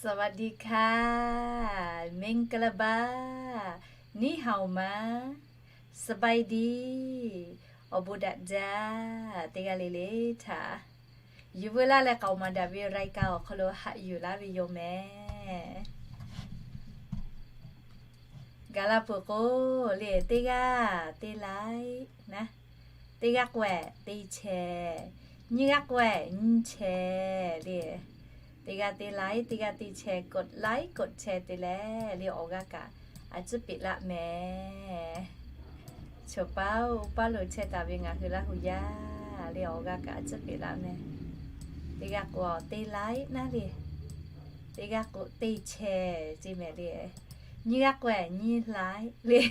สวัสดีค่ะ မင်္ဂလာပါ นี่ฮาวมา สบายดี awˬ bon daꞈ jaˇ teˇ g'aˇ le le htaꞈ, yuˬ veu laˇ leh k'aoˍ maˍ daꞈ ve รายการ awˬ hk'aw lo haꞈ yuˬ laˇ ve yoˬ mehˍ. Gaˬ la peuˬ k'o le, teˇ g'aˇ teˇ ไลค์ naˉ, teˇ g'aˇ k'awehꞈ teˇ แชร์, nyiˇ g'aˇ k'awehꞈ nyiˇ แชร์ le. Teˇ g'aˇ teˇ ไลค์ teˇ g'aˇ teˇ แชร์ กดไลค์ กดแชร์ te leh le awˬ g'aˇ kaꞈ a ciˉ peꞈ laˆ mehˍ. Choˬ paˉ oˇ paˉ lo chehˇ taˍ ve ngaˬ hui Laˇ hu yaˇ le awˬ g'aˇ kaꞈ a ciˉ peꞈ laˆ mehˍ. Teˇ g'aˇ k'o teˇ ไลค์ naˉ le, teˇ g'aˇ k'o teˇ แชร์ ce mehˍ le. Nyiˇ g'aˇ k'awehꞈ nyiˇ ไลค์ le.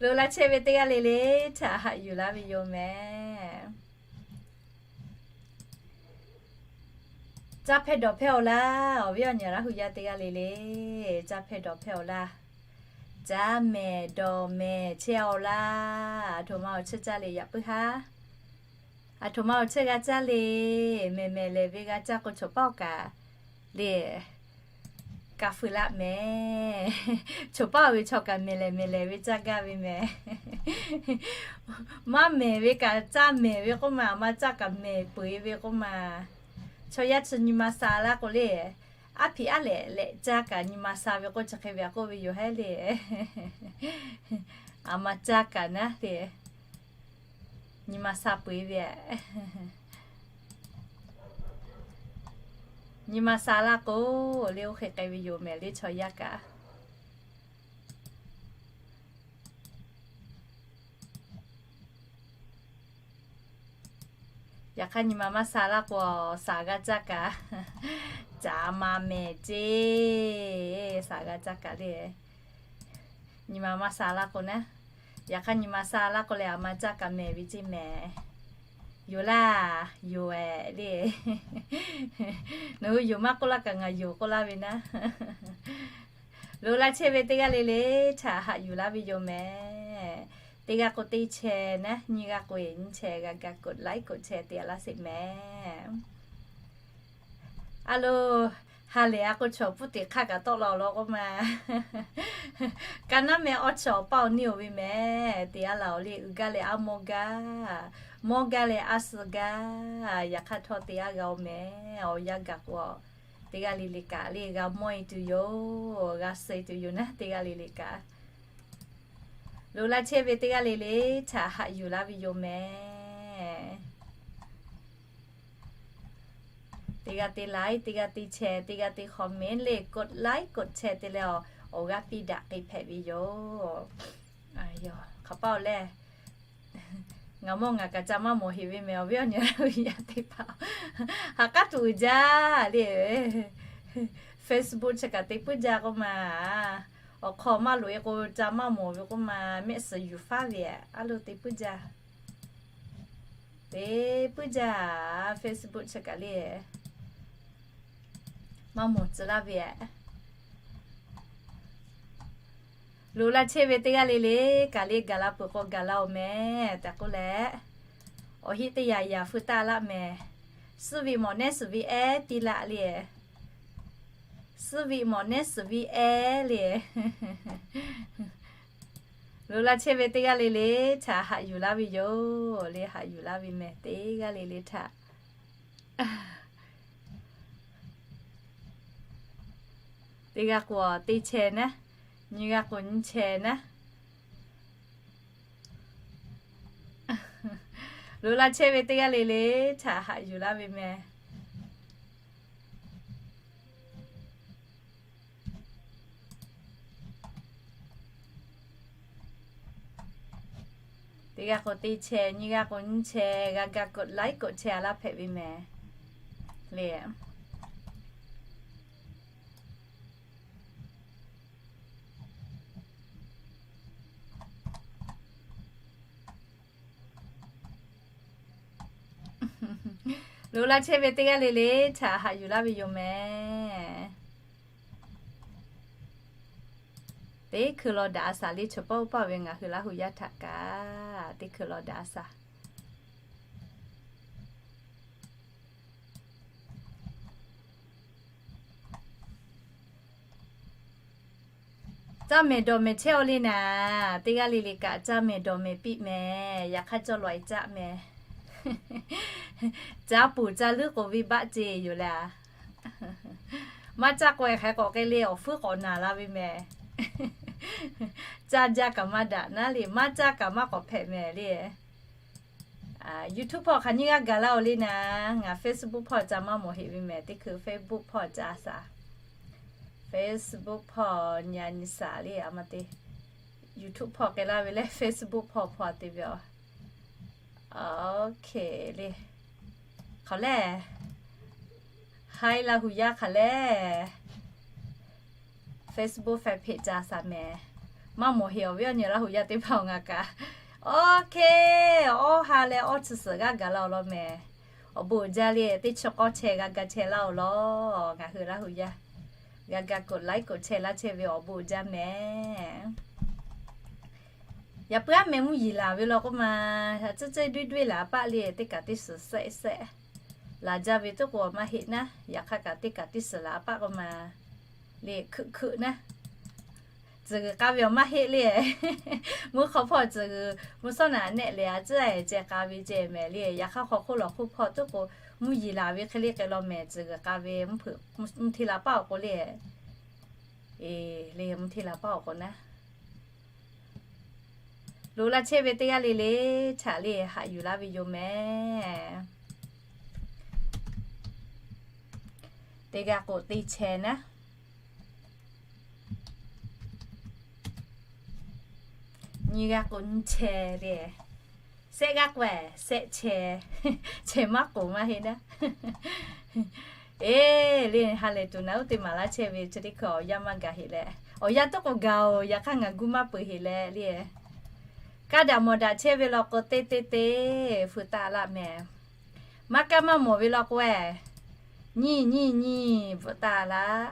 Loꞈ la chehˇ ve teˇ g'aˇ le le htaꞈ haꞈ yuˬ laˇ ve yoˬ mehˍ. Caˇ hpehˇ dawˬ hpehˇ-oˬ laˇ. Awˬ viˉ awˬ nyi Laˇ hu yaˇ teˇ g'aˇ le le, caˇ hpehˇ dawˬ hpehˇ-oˬ laˇ. Caˇ mehˍ dawˬ mehˍ chehˇ-oˬ laˇ. Aˬ htoꞈ ma awˬ cheuˇ caˇ le yaꞈ puiˉ haˉ. Aˬ htoꞈ ma awˬ cheuˇ g'a caˇ le. Mehˬ mehˬ lehˬ ve g'a caˇ k'o, choˬ paˉ awˬ kaꞈ le, ka fuiˍ laˆ mehˍ. Choˬ paˉ awˬ ve chaw kaꞈ mehˬ lehˬ mehˬ lehˬ ve caˇ gaˇ ve mehˍ. Maˇ mehˬ ve kaꞈ caˇ mehˍ ve k'oˆ ma, a ma caˇ kaꞈ mehˬ peuˬ-e ve k'oˆ ma. Chaw yaˇ chi nyi ma sha laˇ k'o le, aˉ hpiꞈ aˉ lehꞈ lehꞈ caˇ kaꞈ nyi ma sha ve k'oˆ chi hk'e ve aꞈ k'oˆ ve yoˬ hehˉ le. A ma caˇ kaꞈ naˉ le, nyi ma sha peuˬ-e ve. Nyi ma sha laˇ k'o le, oˇ hk'e k'ai ve yoˬ mehˍ le chaw yaˇ kaꞈ. Yaꞈ hk'aˇ nyi ma maˇ sha laˇ k'o, shaˍ g'a caˇ kaꞈ, caˍ ma mehˍ ce. Shaˍ g'a caˇ kaꞈ le, nyi ma maˇ sha laˇ k'o naˉ. Yaꞈ hk'aˇ nyi ma sha laˇ k'o leh, a ma caˇ kaꞈ mehˍ ve ce mehˍ. Yoˬ laˇ, yoˬ-ehˍ le. Nawˬ hui yoˬ maˇ k'oˆ laˇ kaꞈ, ngaˬ yoˬ k'oˆ laˇ ve naˉ. Loꞈ la chehˇ ve teˇ g'aˇ le le htaꞈ haꞈ yuˬ laˇ ve yoˬ mehˍ. Teˇ g'aˇ k'o teˇ แชร์ naˉ, nyiˇ g'aˇ k'o nyiˇ แชร์ g'a ga กดไลค์ กดแชร์ te a laˇ sheˍ mehˍ. A lo, ha lehˬ a k'o chaw puˉ teꞈ hk'aˇ kaꞈ tawˆ la-oˬ law k'oˆ ma. Ka naˉ meh awˬ chi awˬ paˇ awˬ neˇ-oˬ ve mehˍ. Te a laˬ-oˬ le, uiˍ gaˇ leh aˉ mawˇ gaˇ, mawˇ gaˇ leh aˉ suh gaˇ. Yaꞈ hk'aˇ htawˇ te a g'a-oˬ mehˍ. Awˬ yanˇ gaˬ k'o, teˇ g'aˇ le le kaꞈ le g'a mawˇ-e tuˬ yoˬ, g'a suh-e tuˬ yoˬ naˉ, teˇ g'aˇ le le kaꞈ. Loꞈ la chehˇ ve teˇ g'aˇ le le htaꞈ haꞈ yuˬ laˇ ve yoˬ mehˍ. Teˇ g'aˇ teˇ ไลค์, teˇ g'aˇ teˇ แชร์, teˇ g'aˇ teˇ คอมเมนต์ le กดไลค์ กดแชร์ te leh awˬ g'aˇ piˇ daꞈ k'ai hpehꞈ ve yoˬ. Hk'aˬ paˆ-oˬ lehˬ, ngaˬ mawˇ ngaˬ kaꞈ ca maˇ mawˬ heˍ ve mehˍ. Awˬ viˉ awˬ nyi Laˇ hu yaˇ teˇ hpaˍ, ha k'aˉ tuˬ uiˍ jaˇ le. Facebook chi kaꞈ te puiˉ jaˇ k'oˆ ma. Awˬ hk'aw maˇ loꞈ-e k'o ca maˇ mawˬ ve k'oˆ ma, mehˆ suhˍ yuˬ faˉ ve a lo te puiˉ jaˇ. Te puiˉ jaˇ, Facebook chi kaꞈ le maˇ mawˬ tcuh laˇ ve a. Loꞈ la chehˇ ve teˇ g'aˇ le le kaꞈ le gaˬ la peuˬ k'o gaˬ la-oˬ mehˍ tehꞈ k'oˆ leh, awˬ heˆ teˇ yanˇ yanˇ feu taˇ laˆ mehˍ. Suhˉ ve mawꞈ nehˉ suhˍ ve ehˉ piˇ laˆ le. Suhˉ ve mawꞈ nehˉ suhˍ ve ehˉ le. Loꞈ la chehˇ ve teˇ g'aˇ le le htaꞈ haꞈ yuˬ laˇ ve yoˬ le, haꞈ yuˬ laˇ ve mehˍ teˇ g'aˇ le le htaꞈ. Teˇ g'aˇ k'o teˇ แชร์ naˉ, nyiˇ g'aˇ k'o nyiˇ แชร์ naˉ. Loꞈ la chehˇ ve teˇ g'aˇ le le htaꞈ haꞈ yuˬ laˇ ve mehˍ. Teˇ g'aˇ k'o teˇ แชร์, nyiˇ g'aˇ k'o nyiˇ แชร์, g'a ga กดไลค์ กดแชร์ a laˇ hpehꞈ ve mehˍ le. Loꞈ la chehˇ ve teˇ g'aˇ le le htaꞈ haꞈ yuˬ laˇ ve yoˬ mehˍ. Teˇ hkui law daꞈ a shaˍ le, chaw paˆ uˉ paˆ ve ngaˬ hui Laˇ hu yaˇ htaꞈ kaꞈ teˇ hkui law daꞈ a shaˍ. Caˇ mehˍ dawˬ mehˍ chehˇ-aw le naˍ, teˇ g'aˇ le le kaꞈ caˇ mehˍ dawˬ mehˍ piˇ mehˍ, yaꞈ hk'aˇ cawˇ lawˬ-e caˆ mehˍ. Caˇ puˍ caˇ leuˉ k'oˍ ve baˆ ce yoˬ le a. Maˇ caˇ k'o-e hk'aˬ k'awꞈ k'ai le, awˬ hpfuhˇ k'awꞈ naˬ la ve mehˍ. Caˇ jaˇ kaꞈ maˇ daꞈ naˉ le, maˇ caˇ kaꞈ maˇ k'awꞈ hpehꞈ mehˍ le. YouTube hpawˇ hk'aˬ nyiˇ g'aˇ gaˬ laˇ-oˬ le naˍ, ngaˬ Facebook hpawˇ ca maˇ mawˬ heˆ ve mehˍ, teˇ hkui Facebook hpawˇ ca shaˍ. Facebook hpawˇ nya nyi shaˍ le a ma te. YouTube hpawˇ k'ai laˇ ve leh Facebook hpawˇ hpawˇ te ve a. Oˇ hk'e le. Hk'aˬ lehˬ, haiˉ Laˇ hu yaˇ hk'aˬ lehˬ, Facebook fanpage ca shaˍ mehˍ. Maˇ mawˬ heˆ awˬ viˉ awˬ nyi Laˇ hu yaˇ teˇ hpaˍ-oˬ ngaˬ kaꞈ. Oˇ hk'e, awˇ ha leh awˇ chi suhˍ g'aˇ gaˬ laˇ-oˬ law mehˍ. Awˬ bon uiˍ jaˇ le, teˇ chi k'awˇ chehˇ g'a ga chehˇ laˇ-oˬ law. Ngaˬ hui Laˇ hu yaˇ g'a ga k'oꞈ laiˉ k'oꞈ chehˇ laˇ chehˇ ve awˬ bon uiˍ jaˇ mehˍ. Yaꞈ puiˉ aˉ meh mvuhˇ yeˬ laˬ ve law k'oˆ ma, a tcuhˉ tcuhˉ duiˇ duiˇ laˬ paˆ le, teˇ kaꞈ teˇ suhˍ sehˆ sehˆ laˬ jaˇ ve tuˉ k'o maˇ heˆ naˉ, yaꞈ hk'aˇ kaꞈ teˇ kaꞈ teˇ suhˍ laˬ paˆ k'oˆ ma le, hkuiˆ hkuiˆ naˉ. Tcuh g'uiˬ k'a ve awˬ maˇ heˆ le. Mvuhˇ hk'aw hpawˇ tcuh g'uiˬ mvuhˇ shawˉ naꞈ nehˆ lehˬ a tcuhˉ ceh k'a ve ceh mehˍ le. Yaꞈ hk'aˇ hk'aw hk'oˆ lawˬ hk'oˆ hpawˇ tuˉ k'o, mvuhˇ yeˬ laˬ ve hk'e le k'ai law mehˍ, tcuh g'uiˬ k'a ve mvuhˇ hteˇ la paˆ awˬ k'o le. E, le mvuhˇ hteˇ la paˆ awˬ k'o naˉ. Loꞈ la chehˇ ve teˇ g'aˇ le le htaꞈ le haꞈ yuˬ laˇ ve yoˬ mehˍ. Teˇ g'aˇ k'o teˇ chehˇ naˉ. Nyiˇ g'aˇ k'o nyiˇ chehˇ le. Sehˆ g'aˇ k'o sehˆ chehˇ. Chehˇ maˇ k'oˍ maˇ heˆ naˉ. E, le ha lehˬ tuˬ naˬ uˉ teˇ maˍ laˇ chehˇ ve chi teˇ hkui awˬ yanˇ maˇ gaˬ heˆ leh, awˬ yanˇ tuˉ k'o gaˬ-oˬ, yaꞈ hk'aˇ ngaˬ gu maˇ peuˬ heˆ leh le. Kaˇ daꞈ mawˬ daꞈ chehˇ ve law k'o teˇ teˇ teˇ hpeuꞈ taˆ laˇ mehˍ. Maˇ kaˇ maˇ mawˬ ve law k'o-e, nyiˇ nyiˇ nyiˇ bvuhꞈ taˆ laˇ.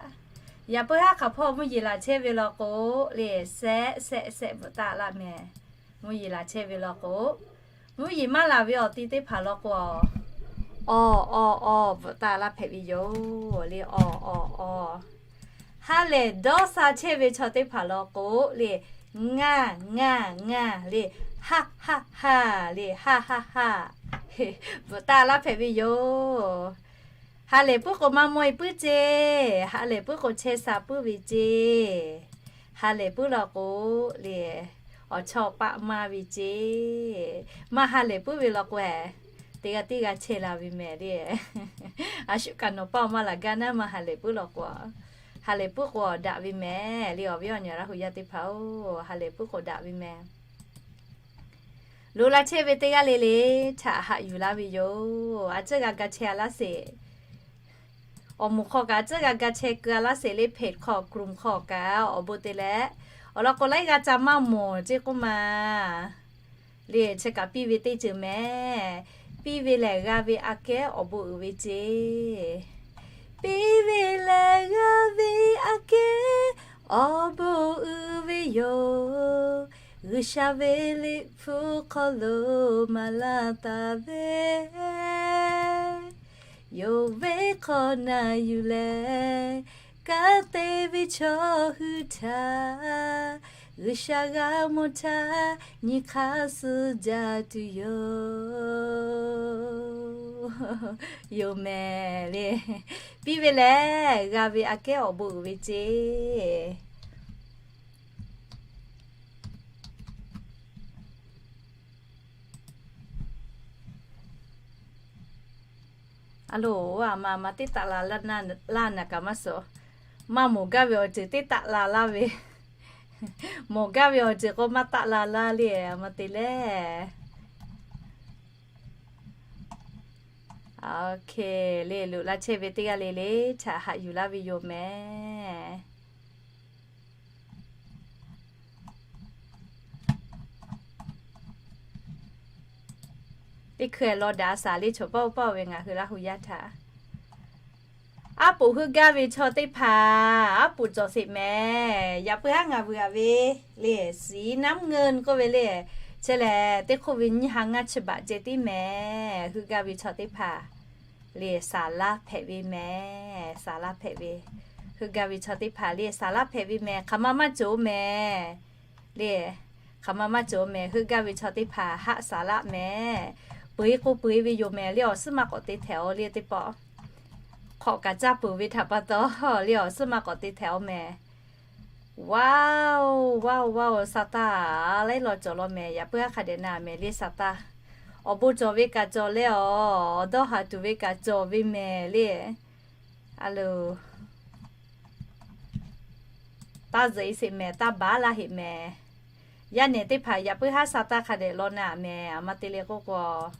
Yaꞈ puiˉ haˉ hk'aˬ hpawˇ mvuhˇ yeˬ laˬ chehˇ ve law k'o le, sehˆ sehˆ sehˆ bvuhꞈ taˆ laˇ mehˍ. Mvuhˇ yeˬ laˬ chehˇ ve law k'o, mvuhˇ yeˬ maˇ laˬ ve awˬ ti teˇ hpaˍ law k'o, awˬ awˬ awˬ bvuhꞈ taˆ laˇ hpehꞈ ve yoˬ le, awˬ awˬ awˬ. Ha lehˬ dawˇ sha chehˇ ve chaw teˇ hpaˍ law k'o le, ngaˇ ngaˇ ngaˇ le, haˆ haˆ haˆ le, haˆ haˆ haˆ bvuhꞈ taˆ laˇ hpehꞈ ve yoˬ. Ha lehˬ puiˉ k'o maˇ mawˇ-e puiˉ ce, ha lehˬ puiˉ k'o chehˇ sha puiˉ ve ce. Ha lehˬ puiˉ law k'o le, awˬ chawˇ paˆ maˇ ve ce. Maˇ ha lehˬ puiˉ ve law k'o-e, teˇ g'aˇ teˇ g'aˇ chehˇ la ve mehˍ le. A shu kaꞈ nawˬ paˇ awˬ maˇ laˬ gaˇ naˉ, maˇ ha lehˬ puiˉ law k'o, ha lehˬ puiˉ k'o daꞈ ve mehˍ le, awˬ viˉ awˬ nyi Laˇ hu yaˇ teˇ hpaˍ-oˬ, ha lehˬ puiˉ k'o daꞈ ve mehˍ. Loꞈ la chehˇ ve teˇ g'aˇ le le htaꞈ haꞈ yuˬ laˇ ve yoˬ. A tcuhˉ g'a ga chehˇ a laˇ sheˍ. Awˬ moˍ hk'aw kaꞈ a tcuhˉ g'a ga chehˇ keu a laˇ sheˍ le, page hk'aw, group hk'aw kaꞈ awˬ bon te leh, awˬ lawn k'o laiˉ g'aˇ ca maˇ mawˬ ceˇ k'oˆ ma le. Chi kaꞈ piˇ ve teˇ ceuˬ mehˍ. Piˇ ve lehˬ g'a ve aꞈ kehˉ awˬ bon uiˍ ve ce. Piˇ ve lehˬ g'a ve aꞈ kehˉ awˬ bon uiˍ ve yoˬ. G'uiˬsha ve liꞈ hpu hk'aw lo maˍ laˇ taˍ ve, yonˍ ve hk'aw na yuˬ leh, kanˉ te ve chaw hui htaꞈ G'uiˬsha g'a mawˬ htaˇ nyi hk'aˇ suh jaˇ tuˬ yoˬ. Yoˬ mehˍ le. Piˇ ve lehˬ g'a ve aꞈ kehˉ awˬ bon uiˍ ve ce. A loˍ, a ma ma teˇ taˆ la laˇ naˍ kaꞈ maˇ suh. Maˇ mawˬ gaˇ ve awˬ ceuˬ teˇ taˆ la laˇ ve, mawˬ gaˇ ve awˬ ceuˬ k'o maˇ taˆ la laˇ le, a ma te lehˬ. Oˇ hk'e le, loꞈ la chehˇ ve teˇ g'aˇ le le htaꞈ haꞈ yuˬ laˇ ve yoˬ mehˍ. Teˇ hkui law daꞈ a shaˍ le, chaw paˆ oˇ paˆ ve ngaˬ hui Laˇ hu yaˇ htaꞈ aˉ poꞈ heuˆ gaˇ ve chaw teˇ hpaˍ aˉ poꞈ cawˬ sheˍ mehˍ. Yaꞈ puiˉ haˉ ngaˬ vuiˬ a ve le, สีน้ำเงิน k'oˆ ve le, chi lehˬ teˇ hk'oˆ ve nyiˇ ha ngaˇ chi baꞈ ceh tiˉ mehˍ. Heuˆ gaˇ ve chaw teˇ hpaˍ le, saˍ laˇ hpehꞈ ve mehˍ. Saˍ laˇ hpehꞈ ve, Heuˆ gaˇ ve chaw teˇ hpaˍ le saˍ laˆ hpehꞈ ve mehˍ. Hk'aˬ ma maˇ cawˬ mehˍ le. Hk'aˬ ma maˇ cawˬ mehˍ. Heuˆ gaˇ ve chaw teˇ hpaˍ haˆ saˍ laˆ mehˍ. Peu eˬ k'o peu eˬ ve yoˬ mehˍ le. Awˬ suhˉ maˇ k'awꞈ te htehꞈ-aw le teˇ pawˆ. Hk'awꞈ kaꞈ caˇ peuˬ ve htaꞈ pa taw le awˬ suhˉ maˇ k'awꞈ te htehꞈ-aw mehˍ. Wow, wow, wow, sa taˇ laiˉ law cawˬ law mehˍ. Yaꞈ puiˉ haˉ hk'a dehꞈ na mehˍ le sa taˇ. Awˬ bon cawˬ ve kaꞈ cawˬ leh awˬ dawˇ haˍ tuˬ ve kaꞈ cawˬ ve mehˍ le. A loˬ, taˇ zuhꞈ e sheˍ mehˍ, taˇ baˉ laˇ heꞈ mehˍ. Yaˇ nehˬ teˇ hpaˍ yaꞈ puiˉ haˉ sa taˇ hk'a dehꞈ law na mehˍ. Aˬ ma te le k'oˆ k'o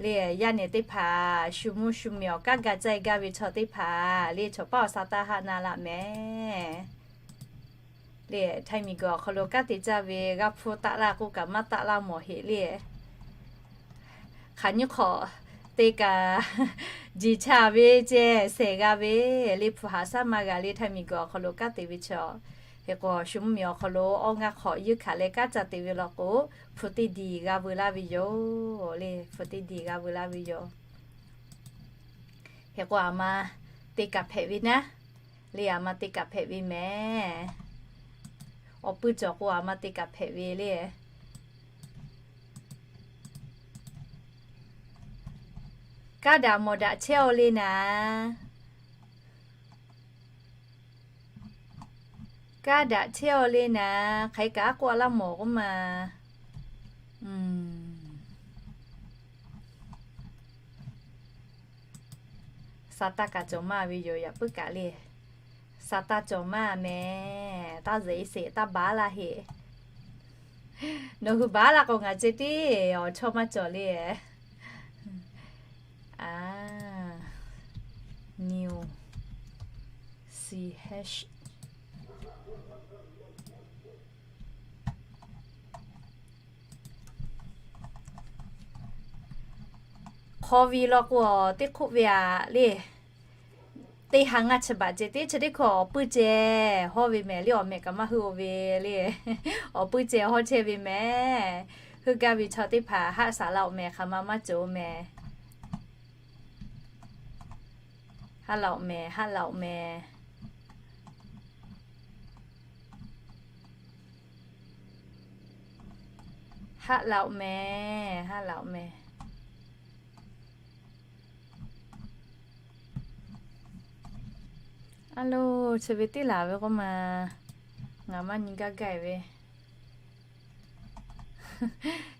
le, yaˇ nehˬ teˇ hpaˍ shu mvuhˇ shu miˬ awˬ kanˉ ga caˇ e gaˇ ve chaw teˇ hpaˍ le, chaw paˉ awˬ sa taˇ haˆ na laˇ mehˍ. Le, Htaiˍ miˬ guiˬ awˬ hk'aw lo kanˉ te caˇ ve g'a hpu taˆ laˇ k'oˆ kaꞈ maˇ taˆ laˇ mawˬ heꞈ le. Hk'aˬ nyiˇ hk'awꞈ te kaꞈ, jeˬ chaˍ ve ceh shehˍ g'a ve le, hpu haꞈ shaˉ maˇ g'a le, Htaiˍ miˬ guiˬ awˬ hk'aw lo kanˉ te ve chaw. Hk'e k'o, shu mvuhˇ miˬ awˬ hk'aw lo awˇ ngaˇ hk'awꞈ yeunˇ hkanˍ leh kanˉ ca te ve law k'o, hpu teˇ diˬ g'a veu laˇ ve yoˬ le, hpu teˇ diˬ g'a veu laˇ ve yoˬ. Hk'e k'o, aˬ ma te kaꞈ hpehꞈ ve naˉ le, aˬ ma te kaꞈ hpehꞈ ve mehˍ. Awˬ puiˉ cawˬ k'o, aˬ ma te kaꞈ hpehꞈ ve le. Kaˇ daꞈ mawˬ daꞈ chehˇ-aw le naˍ. Kaˇ daꞈ chehˇ-aw le naˍ. Hk'aˬ hk'e kaꞈ aˉ k'oˆ a laˇ mawˬ k'oˆ ma. Sa taˇ kaꞈ cawˬ maˇ ve yoˬ, yaꞈ puiˉ kaꞈ le. Sa taˇ cawˬ maˇ mehˍ. Taˇ zuhꞈ e sheˍ, taˇ baˉ laˇ heꞈ. Nawˬ hui baˉ laˇ k'o ngaˬ ceh tiˉ awˬ chawˇ maˇ cawˬ le. A, new, ch. Hk'aw ve law k'o, teˇ hk'oˆ ve aꞈ le. Teˇ ha ngaˇ chi baꞈ ceh tiˉ chi teˇ hkui awˬ puiˉ ceh hawˇ ve mehˍ le, awˬ mehˍ kaꞈ maˇ heuˆ-o ve le. Awˬ puiˉ ceh hawˇ chehˇ ve mehˍ. Heuˆ gaˇ ve chaw teˇ hpaˍ haˆ saˍ laˇ-oˬ mehˍ, hk'aˬ ma maˇ cawˬ-o mehˍ. Haˆ laꞈ-oˬ mehˍ, haˆ laꞈ-oˬ mehˍ. Haˆ laꞈ-oˬ mehˍ, haˆ laꞈ-oˬ mehˍ. A loˬ, chi ve teˇ laˬ ve k'oˆ ma, ngaˬ maˇ nyi gaˇ gaˇ ve.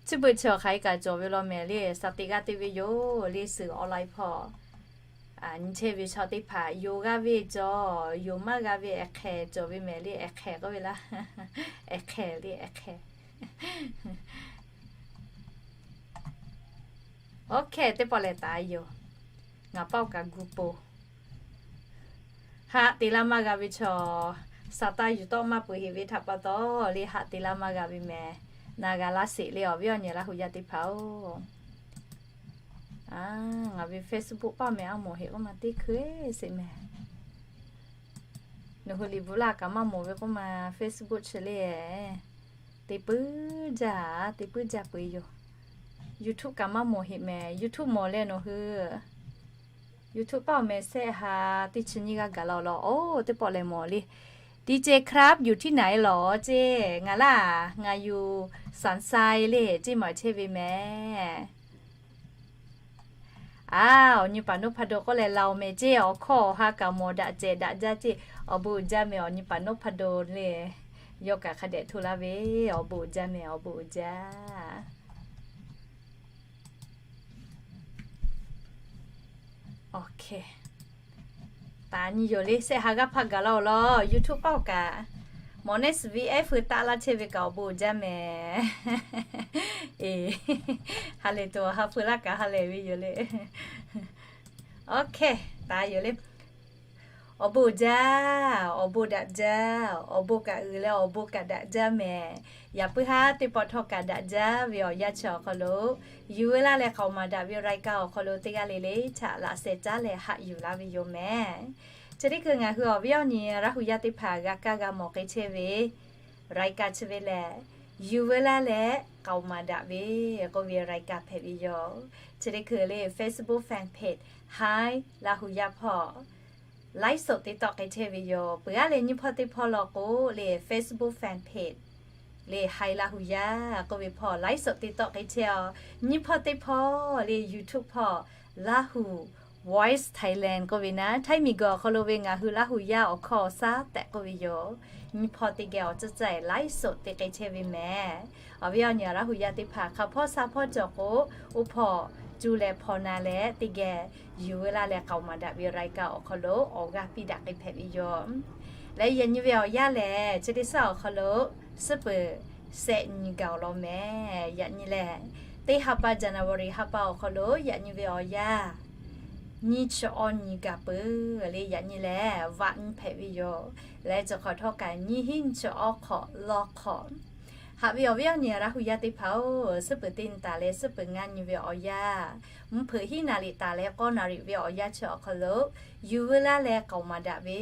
Chi beuꞈ chi awˬ hk'aˬ hk'e kaꞈ cawˬ ve law mehˍ le, sa teꞈ g'aˇ te ve yoˬ le, suhˍ online hpawˇ. Nyi chehˇ ve chaw teˇ hpaˍ yonˍ g'aˇ ve cawˬ, yonˍ maˇ g'a ve ehˍ hk'ehˍ cawˬ ve mehˍ le, ehˍ hk'ehˍ k'oˆ ve laˇ. Ehˍ hk'ehˍ le, ehˍ hk'ehˍ. Oˇhkehˇ teˇ pawˆ lehˬ taˍ yoˬ. Ngaˬ paˆ-oˬ kaꞈ gu po. Haˆ te laˇ maˇ g'a ve chaw, sa taˇ yuˬ tawˆ maˇ peuˬ heꞈ ve htaꞈ pa taw le, haˆ te laˇ maˇ g'a ve mehˍ. Na g'a laˇ sheˍ le, awˬ viˉ awˬ nyi Laˇ hu yaˇ teˇ hpaˍ-oˬ. Ngaˬ ve Facebook paˆ mehˍ, a mawˬ heꞈ k'oˆ ma teˇ hkui sheˍ mehˍ. Nawˬ hui liꞈ bvuhꞈ laˇ kaꞈ maˇ mawˬ ve k'oˆ ma, Facebook chi le. Te puiˉ jaˇ, te puiˉ jaˇ peuˬ yoˬ. YouTube kaꞈ maˇ mawˬ heꞈ mehˍ, YouTube mawˬ leh nawˬ hui YouTube paˆ awˬ meh shehˆ ha teˇ chi nyiˇ g'aˇ gaˬ la-oˬ law. Oˇ, teˇ pawˆ lehˬ mawˬ le. ดีเจครับ อยู่ที่ไหนเหรอ ceˇ. Ngaˬ laˇ, ngaˬ yuˬ Sanshine le ceˇ, maˬ chehˇ ve mehˍ. A, awˬ nyi paˍ noˉ hpa do k'oˆ leh la-oˬ mehˍ ceˇ, awˬ hkawˇ awˬ ha kaꞈ mawˬ daꞈ cehˬ daꞈ jaˇ ceˇ, awˬ bon uiˍ jaˇ mehˍ, awˬ nyi paˍ noˉ hpa do le. Yawˇ kaꞈ hk'a dehꞈ hto laˇ ve, awˬ bon uiˍ jaˇ mehˍ, awˬ bon uiˍ jaˇ. Taˍ nyi yoˬ le, shehˆ ha g'aˇ hpaˇ gaˬ la-oˬ law, YouTube paˆ-oˬ kaꞈ. Mawˬ next V F hui taˆ laˇ chehˇ ve kaꞈ awˬ bon uiˍ jaˇ mehˍ. Eˬ, ha lehˬ tuˬ awˬ ha hpu laˇ kaꞈ ha lehˬ ve yoˬ le. Oˇ hkehˇ, taˍ yoˬ le. Awˬ bon uiˍ jaˇ, awˬ bon daꞈ jaˇ, awˬ bon kaꞈ uiˍ leh awˬ bon kaꞈ daꞈ jaˇ mehˍ. Yaꞈ puiˉ haˉ teˇ pawˆ htawˇ kaꞈ daꞈ jaˇ ve awˬ yanˇ chi awˬ hk'aw lo, yuˬ veu laˇ leh k'aoˍ maˍ daꞈ ve รายการ awˬ hk'aw lo teˇ g'aˇ le le htaꞈ laꞈ sheh caˉ leh haꞈ yuˬ laˇ ve yoˬ mehˍ. Chi teˇ hkui ngaˬ hui awˬ viˉ awˬ nyi Laˇ hu yaˇ teˇ hpaˍ g'a kaˇ g'a mawˬ k'ai chehˇ ve รายการ chi ve lehˬ, yuˬ veu laˇ leh k'aoˍ maˍ daꞈ ve k'oˆ ve รายการ hpehꞈ ve yoˬ. Chi teˇ hkui le Facebook fan page Hi Laˇ hu yaˇ hpawˇ Live show teˇ tawˆ k'ai chehˇ ve yoˬ. Peuˬ aˉ leh nyiˇ hpawˇ teˇ hpawˇ law k'o, le Facebook fan page le Haiˬ Laˇ huˍ yaˇ k'oˆ ve hpawˇ live show teˇ tawˆ k'ai chehˇ a. Nyiˇ hpawˇ teˇ hpawˇ le YouTube hpawˇ Lahu Voice Thailand k'oˆ ve naˉ, Htaiˇ miˬguiˬ awˬ hk'aw lo ve ngaˬ hui Laˇ huˍ yaˇ awˬ hkawˇ awˬ shaˉ tehꞈ k'oˆ ve yoˬ. Nyiˇ hpawˇ teˇ geh awˬ tcuhˉ tcuhˉ live show te k'ai chehˇ ve mehˍ. Awˬ viˉ awˬ nyi Laˇ huˍ yaˇ teˇ hpaˍ hk'a hpawˇ sha hpawˇ cawˬ k'o, oˇ hpawˇ cuˇ leh hpaw na leh teˇ geh yuˬ veu laˇ leh k'aoˍ maˍ daꞈ ve รายการ awˬ hk'aw lo awˬ g'aˇ piˇ daꞈ k'ai hpehꞈ ve yoˬ. Leh yaꞈ nyi ve awˬ yanˇ lehˬ, chi teˇ shaˉ awˬ hk'aw lo suhˉ peuˍ shehˆ nyi gaˬ awˬ lawn mehˍ. Yaꞈ nyi lehˬ, teˇ ha pa January ha pa awˬ hk'aw lo yaꞈ nyi ve awˬ yanˇ nyiˇ chi awˇ nyi gaˬ peuˬ le. Yaꞈ nyi lehˬ vaꞈ nyi hpehꞈ ve yoˬ. Leh chi hk'awꞈ htawˇ kaꞈ nyiˇ hinˉ nyiˇ chi awˇ hk'awꞈ lawˇ hk'awꞈ, haꞈ ve awˬ viˉ awˬ nyi Laˇ huˍ yaˇ teˇ hpaˍ-oˬ, suhˉ peuˍ teˇ nyi taˍ leh suhˉ peuˍ ngaˇ nyi ve awˬ yanˇ, mvuhˇ hpeuꞈ hiˉ naˍ riˍ taˍ leh k'awˇ naˍ riˍ ve awˬ yanˇ chi awˬ hk'aw lo yuˬ veu laˇ leh k'aoˍ maˍ daꞈ ve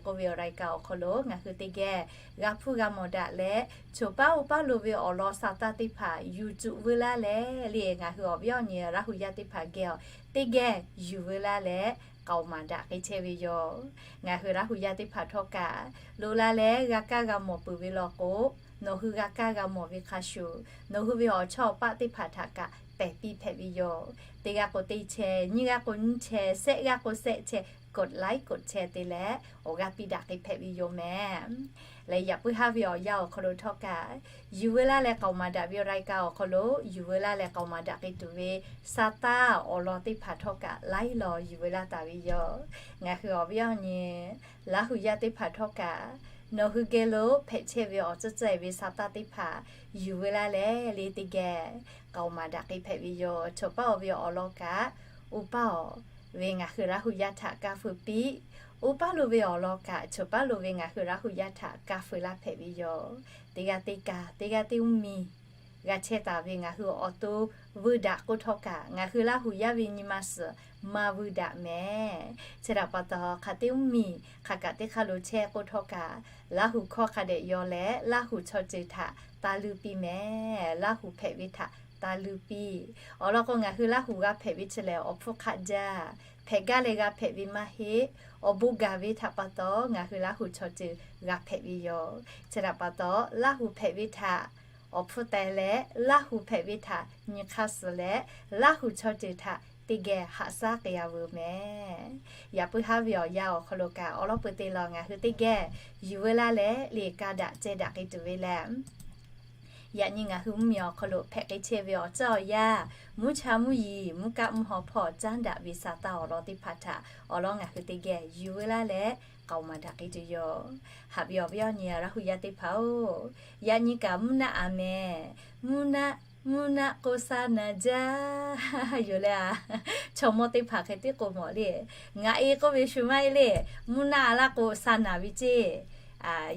k'oˆ ve awˬ รายการ awˬ hk'aw lo ngaˬ hui teˇ geh g'a hpuˇ g'a mawˬ daꞈ leh, choˬ paˉ oˇ paˉ lo ve awˬ lawn sa taˇ teˇ hpaˍ yuˬ cuˬ veu laˇ leh le, ngaˬ hui awˬ viˉ awˬ nyi Laˇ huˍ yaˇ teˇ hpaˍ geh awˬ teˇ geh yuˬ veu laˇ leh k'aoˍ maˍ daꞈ k'ai chehˇ ve yoˬ. Ngaˬ hui Laˇ huˍ yaˇ teˇ hpaˍ htawˇ kaꞈ loꞈ la leh g'a kaˇ g'a mawˬ peuˬ ve law k'o, nawˬ hui g'a kaˇ g'a mawˬ ve hk'a shuˍ, nawˬ hui ve awˬ chawˇ awˬ paˆ teˇ hpaˍ htaꞈ kaꞈ pehˬ piˇ hpehꞈ ve yoˬ. Teˇ g'aˇ k'o teˇ chehˇ, nyiˇ g'aˇ k'o nyiˇ chehˇ, shehˆ g'aˇ k'o shehˆ chehˇ, กดไลค์ กดแชร์ te leh awˬ g'aˇ piˇ daꞈ k'ai hpehꞈ ve yoˬ mehˍ. Leh yaꞈ puiˉ haˉ ve awˬ yanˇ awˬ hk'aw lo htawˇ kaꞈ yuˬ veu laˇ leh k'aoˍ maˍ daꞈ ve รายการ awˬ hk'aw lo yuˬ veu laˇ leh k'aoˍ maˍ daꞈ k'ai tuˬ ve sa taˇ awˬ lawn teˇ hpaˍ htawˇ kaꞈ laiˉ law yuˬ veu laˇ taˍ ve yoˬ. Ngaˬ hui awˬ viˉ awˬ nyi Laˇ huˍ yaˇ teˇ hpaˍ htawˇ kaꞈ nawˬ hui geh lo hpehꞈ chehˇ ve awˬ tcuhˉ tcuhˉ ve sa taˇ teˇ hpaˍ yuˬ veu laˇ leh le teˇ geh k'aoˍ maˍ daꞈ k'ai hpehꞈ ve yoˬ. Choˬ paˉ oˇ ve awˬ lawn kaꞈ, oˇ paˉ oˬ ve ngaˬ hui Laˇ huˍ yaˇ htaꞈ kaˇ feu piˇ, oˇ paˉ lo ve awˬ lawn kaꞈ choˬ paˉ lo ve ngaˬ hui Laˇ huˍ yaˇ htaꞈ kaˇ feu laˇ hpehꞈ ve yoˬ. Teˇ g'aˇ teˇ kaꞈ, teˇ g'aˇ teˇ mvuhˇ miˬ g'a chehˇ taˍ ve ngaˬ hui awˬ to veu daꞈ k'oˆ htawˇ kaꞈ, ngaˬ hui Laˇ huˍ yaˇ ve nyi ma suhˍ maˇ veu daꞈ mehˍ. Chi htaꞈ pa taw, hk'aˬ teˇ mvuhˇ miˬ hk'aˬ kaꞈ teˇ hk'aˇ lo chehˇ k'oˆ htawˇ kaꞈ, Laˇ huˍ hkawˇ hk'a dehꞈ yaw leh Laˇ huˍ chaw ceuˬ htaꞈ taˇ luˇ piˇ mehˍ. Laˇ huˍ hpehꞈ ve htaꞈ taˇ luˇ piˇ. Awˬ lawn k'o, ngaˬ hui Laˇ huˍ g'a hpehꞈ ve chi lehˬ, awˬ hpfuhˇ hk'aˆ jaˇ, hpehꞈ gaˇ leh g'a hpehꞈ ve maˇ heˆ, awˬ bon gaˬ ve htaꞈ pa taw ngaˬ hui Laˇ huˍ chaw ceuˬ g'a hpehꞈ ve yoˬ. Chi htaꞈ pa taw, Laˇ huˍ hpehꞈ ve htaꞈ awˬ hpfuhˇ teh leh, Laˇ huˍ hpehꞈ ve htaꞈ nyi hk'aˇ suh leh, Laˇ huˍ chaw ceuˬ htaꞈ teˇ geh haꞈ shaˉ k'ai-a veuˬ mehˍ. Yaꞈ puiˉ haˉ ve awˬ yanˇ awˬ hk'aw lo kaꞈ, awˬ lawn peuˬ te law ngaˬ hui teˇ geh yuˬ veu laˇ leh le kaˇ daꞈ ceh daꞈ k'ai tuˬ ve leh, yaꞈ nyi ngaˬ hui mvuhˇ miˬ awˬ hk'aw lo hpehꞈ k'ai chehˇ ve awˬ tcuhˉ awˬ yanˇ, mvuhˇ cha mvuhˇ yeˬ, mvuhˇ kaˆ mvuhˇ haw hpawˇ caˉ daꞈ ve sa taˇ awˬ lawn teˇ hpaˍ htaꞈ awˬ lawn ngaˬ hui teˇ geh yuˬ veu laˇ leh k'aoˍ maˍ daꞈ k'ai tuˬ yoˬ. Haꞈ ve awˬ viˉ awˬ nyi Laˇ huˍ yaˇ teˇ hpaˍ-oˬ, yaꞈ nyi kaꞈ mvuhˇ naˆ a mehˍ. Mvuhˇ naˆ, mvuhˇ naˆ k'o sa naˍ jaˇ yoˬ le. Chaw mawˇ teˇ hpaˍ hk'e tiˉ k'o mawˬ le. Ngaˬ e k'oˆ ve shu maˇ heˆ le. Mvuhˇ naˆ a laˇ k'o sa naˍ ve ceˇ.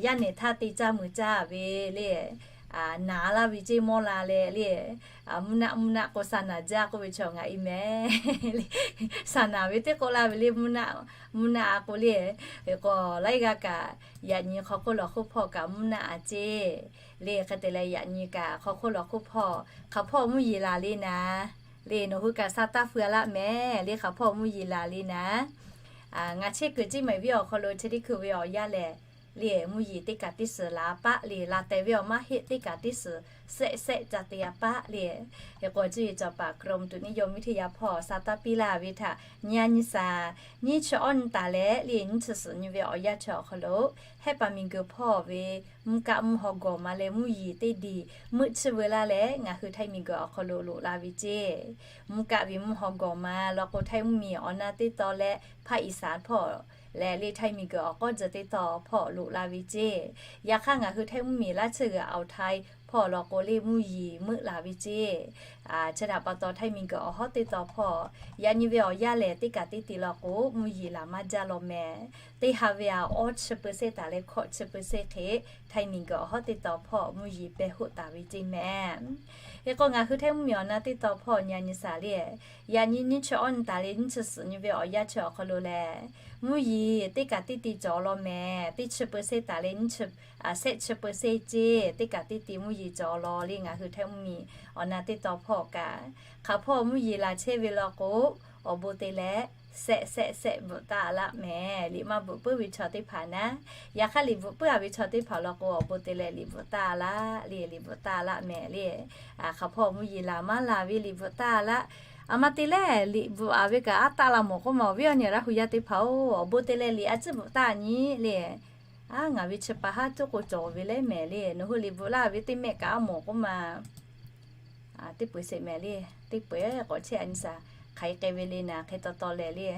Yaˇ nehˬ htaˇ te caˇ meuˍ caˇ ve le. Naˍ laˇ ve ceˇ mawˇ la leh le. Mvuhˇ naˆ, mvuhˇ naˆ k'o sa naˍ jaˇ k'oˆ ve chaw ngaˬ e mehˍ. Sa naˍ ve teˇ k'oˆ laˇ ve le. Mvuhˇ naˆ, mvuhˇ naˆ a k'o le. Hk'e k'o laiˉ g'aˇ kaꞈ, yaꞈ nyi hk'aw hk'oˆ lawˬ hk'oˆ hpawˇ kaꞈ mvuhˇ naˆ a ceˇ le. Hk'e te leh yaꞈ nyi kaꞈ hk'aw hk'oˆ lawˬ hk'oˆ hpawˇ, hk'aˬ hpawˇ mvuhˇ yeˬ laˬ le naˍ le. Nawˬ hui kaꞈ sa taˇ feu-a laˇ mehˍ le. Hk'aˬ hpawˇ mvuhˇ yeˬ laˬ le naˍ. Ngaˬ chehˇ kuiˬ Ciˇ Maiˍ viˉ awˬ hk'aw lo chi teˇ hkui ve awˬ yanˇ lehˬ, le mvuhˇ yeˬ teˇ kaꞈ teˇ suhˍ laˬ a paˆ le. Laˬ tehˬ ve awˬ maˇ heˆ, teˇ kaꞈ teˇ suhˍ shehˆ shehˆ ca te a paˆ le. Hk'e k'o, cuˇ yiˍ cawˬ paˍ กรมอุตุนิยมวิทยา hpawˇ sa taˇ piˇ laˇ ve htaꞈ nyi a nyi shaˍ, nyiˇ chi awˇ nyi taˍ leh le nyiˇ chi suhˍ nyi ve awˬ yanˇ chi awˬ hk'aw lo, Hehˉ paˍ miˬ guiˬ hpawˇ ve mvuhˇ kaˆ mvuhˇ haw gawˬ ma leh mvuhˇ yeˬ teˇ diˬ meuˆ chiˇ veu laˇ leh ngaˬ hui Htaiˇ miˬ guiˬ awˬ hk'aw lo loꞈ la ve ceˇ. Mvuhˇ kaˆ ve mvuhˇ haw gawˬ ma law k'o, Htaiˇ mvuhˇ miˬ awˬ na teˇ taw leh Hpaˇ Iˍsaˍ hpawˇ leh le Htaiˇ miˬ guiˬ awˬ k'awˇ tcuh teˇ taw hpawˇ loꞈ la ve ceˇ. Yaꞈ hk'aˇ, ngaˬ hui Htaiˇ mvuhˇ miˬ laˇ tsuhˇ g'uiˬ Aoˬ Htaiˇ hpawˇ law k'o le mvuhˇ yeˬ meuˆ laˬ ve ceˇ. Chi htaꞈ pa taw, Htaiˇ miˬ guiˬ awˬ hawˉ teˇ taw hpawˇ yaꞈ nyi ve awˬ yanˇ lehˬ, teˇ kaꞈ teˇ te law k'o mvuhˇ yeˬ laˬ maˇ jaˇ law mehˍ. Teˇ ha ve a awˇ chi เปอร์เซ็นต์ taˍ leh hkawꞈ chi เปอร์เซ็นต์ hk'e, Htaiˇ miˬ guiˬ awˬ hawˉ teˇ taw hpawˇ mvuhˇ yeˬ pehˬ hoˆ taˍ ve ceˇ mehˍ. Hk'e k'o, ngaˬ hui Htaiˇ mvuhˇ miˬ awˬ na teˇ taw hpawˇ nyi a nyi shaˍ le. Yaꞈ nyi nyiˇ chi awˇ nyi taˍ leh nyiˇ chi suhˍ nyi ve awˬ yanˇ chi awˬ hk'aw lo lehˬ, mvuhˇ yeˬ teˇ kaꞈ teˇ te cawˬ law mehˍ. Teˇ chi เปอร์เซ็นต์ taˍ leh nyiˇ chi, shehˆ chi เปอร์เซ็นต์ ceˇ, teˇ kaꞈ teˇ te mvuhˇ yeˬ cawˬ law le. Ngaˬ hui Htaiˇ mvuhˇ miˬ awˬ na teˇ taw hpawˇ kaꞈ, hk'aˬ hpawˇ mvuhˇ yeˬ laˬ chehˇ ve law k'o, awˬ bon te leh sehˆ sehˆ sehˆ bvuhꞈ taˆ laˆ mehˍ. Liꞈ maˇ bvuhꞈ puiˉ ve chaw teˇ hpaˍ naˉ, yaꞈ hk'aˇ liꞈ bvuhꞈ puiˉ-a ve chaw teˇ hpaˍ law k'o, awˬ bon te leh liꞈ bvuhꞈ taˆ laˆ le, liꞈ bvuhꞈ taˆ laˆ mehˍ le. Hk'aˬ hpawˇ mvuhˇ yeˬ laˬ maˇ laˬ ve liꞈ bvuhꞈ taˆ laˆ. A ma te leh liꞈ bvuhꞈ-a ve kaꞈ aˉ taˆ la mawˬ k'oˆ ma, awˬ viˉ awˬ nyi Laˇ hu yaˇ teˇ hpaˍ-oˬ, awˬ bon te leh liꞈ a ciˉ bvuhꞈ taˆ nyi le. A, ngaˬ ve chi pa haˉ tuˉ k'o cawˬ ve leh mehˍ le. Nawˬ hui liꞈ bvuhꞈ laˇ ve teˇ mehˆ kaꞈ aˉ mawˬ k'oˆ ma. Teˇ peu-eˬ sheˍ mehˍ le. Teˇ peu-eˬ k'awꞈ chehˇ a nyi shaˍ, hk'aˬ hk'e ve le naˍ, hk'e taw taw lehˬ le.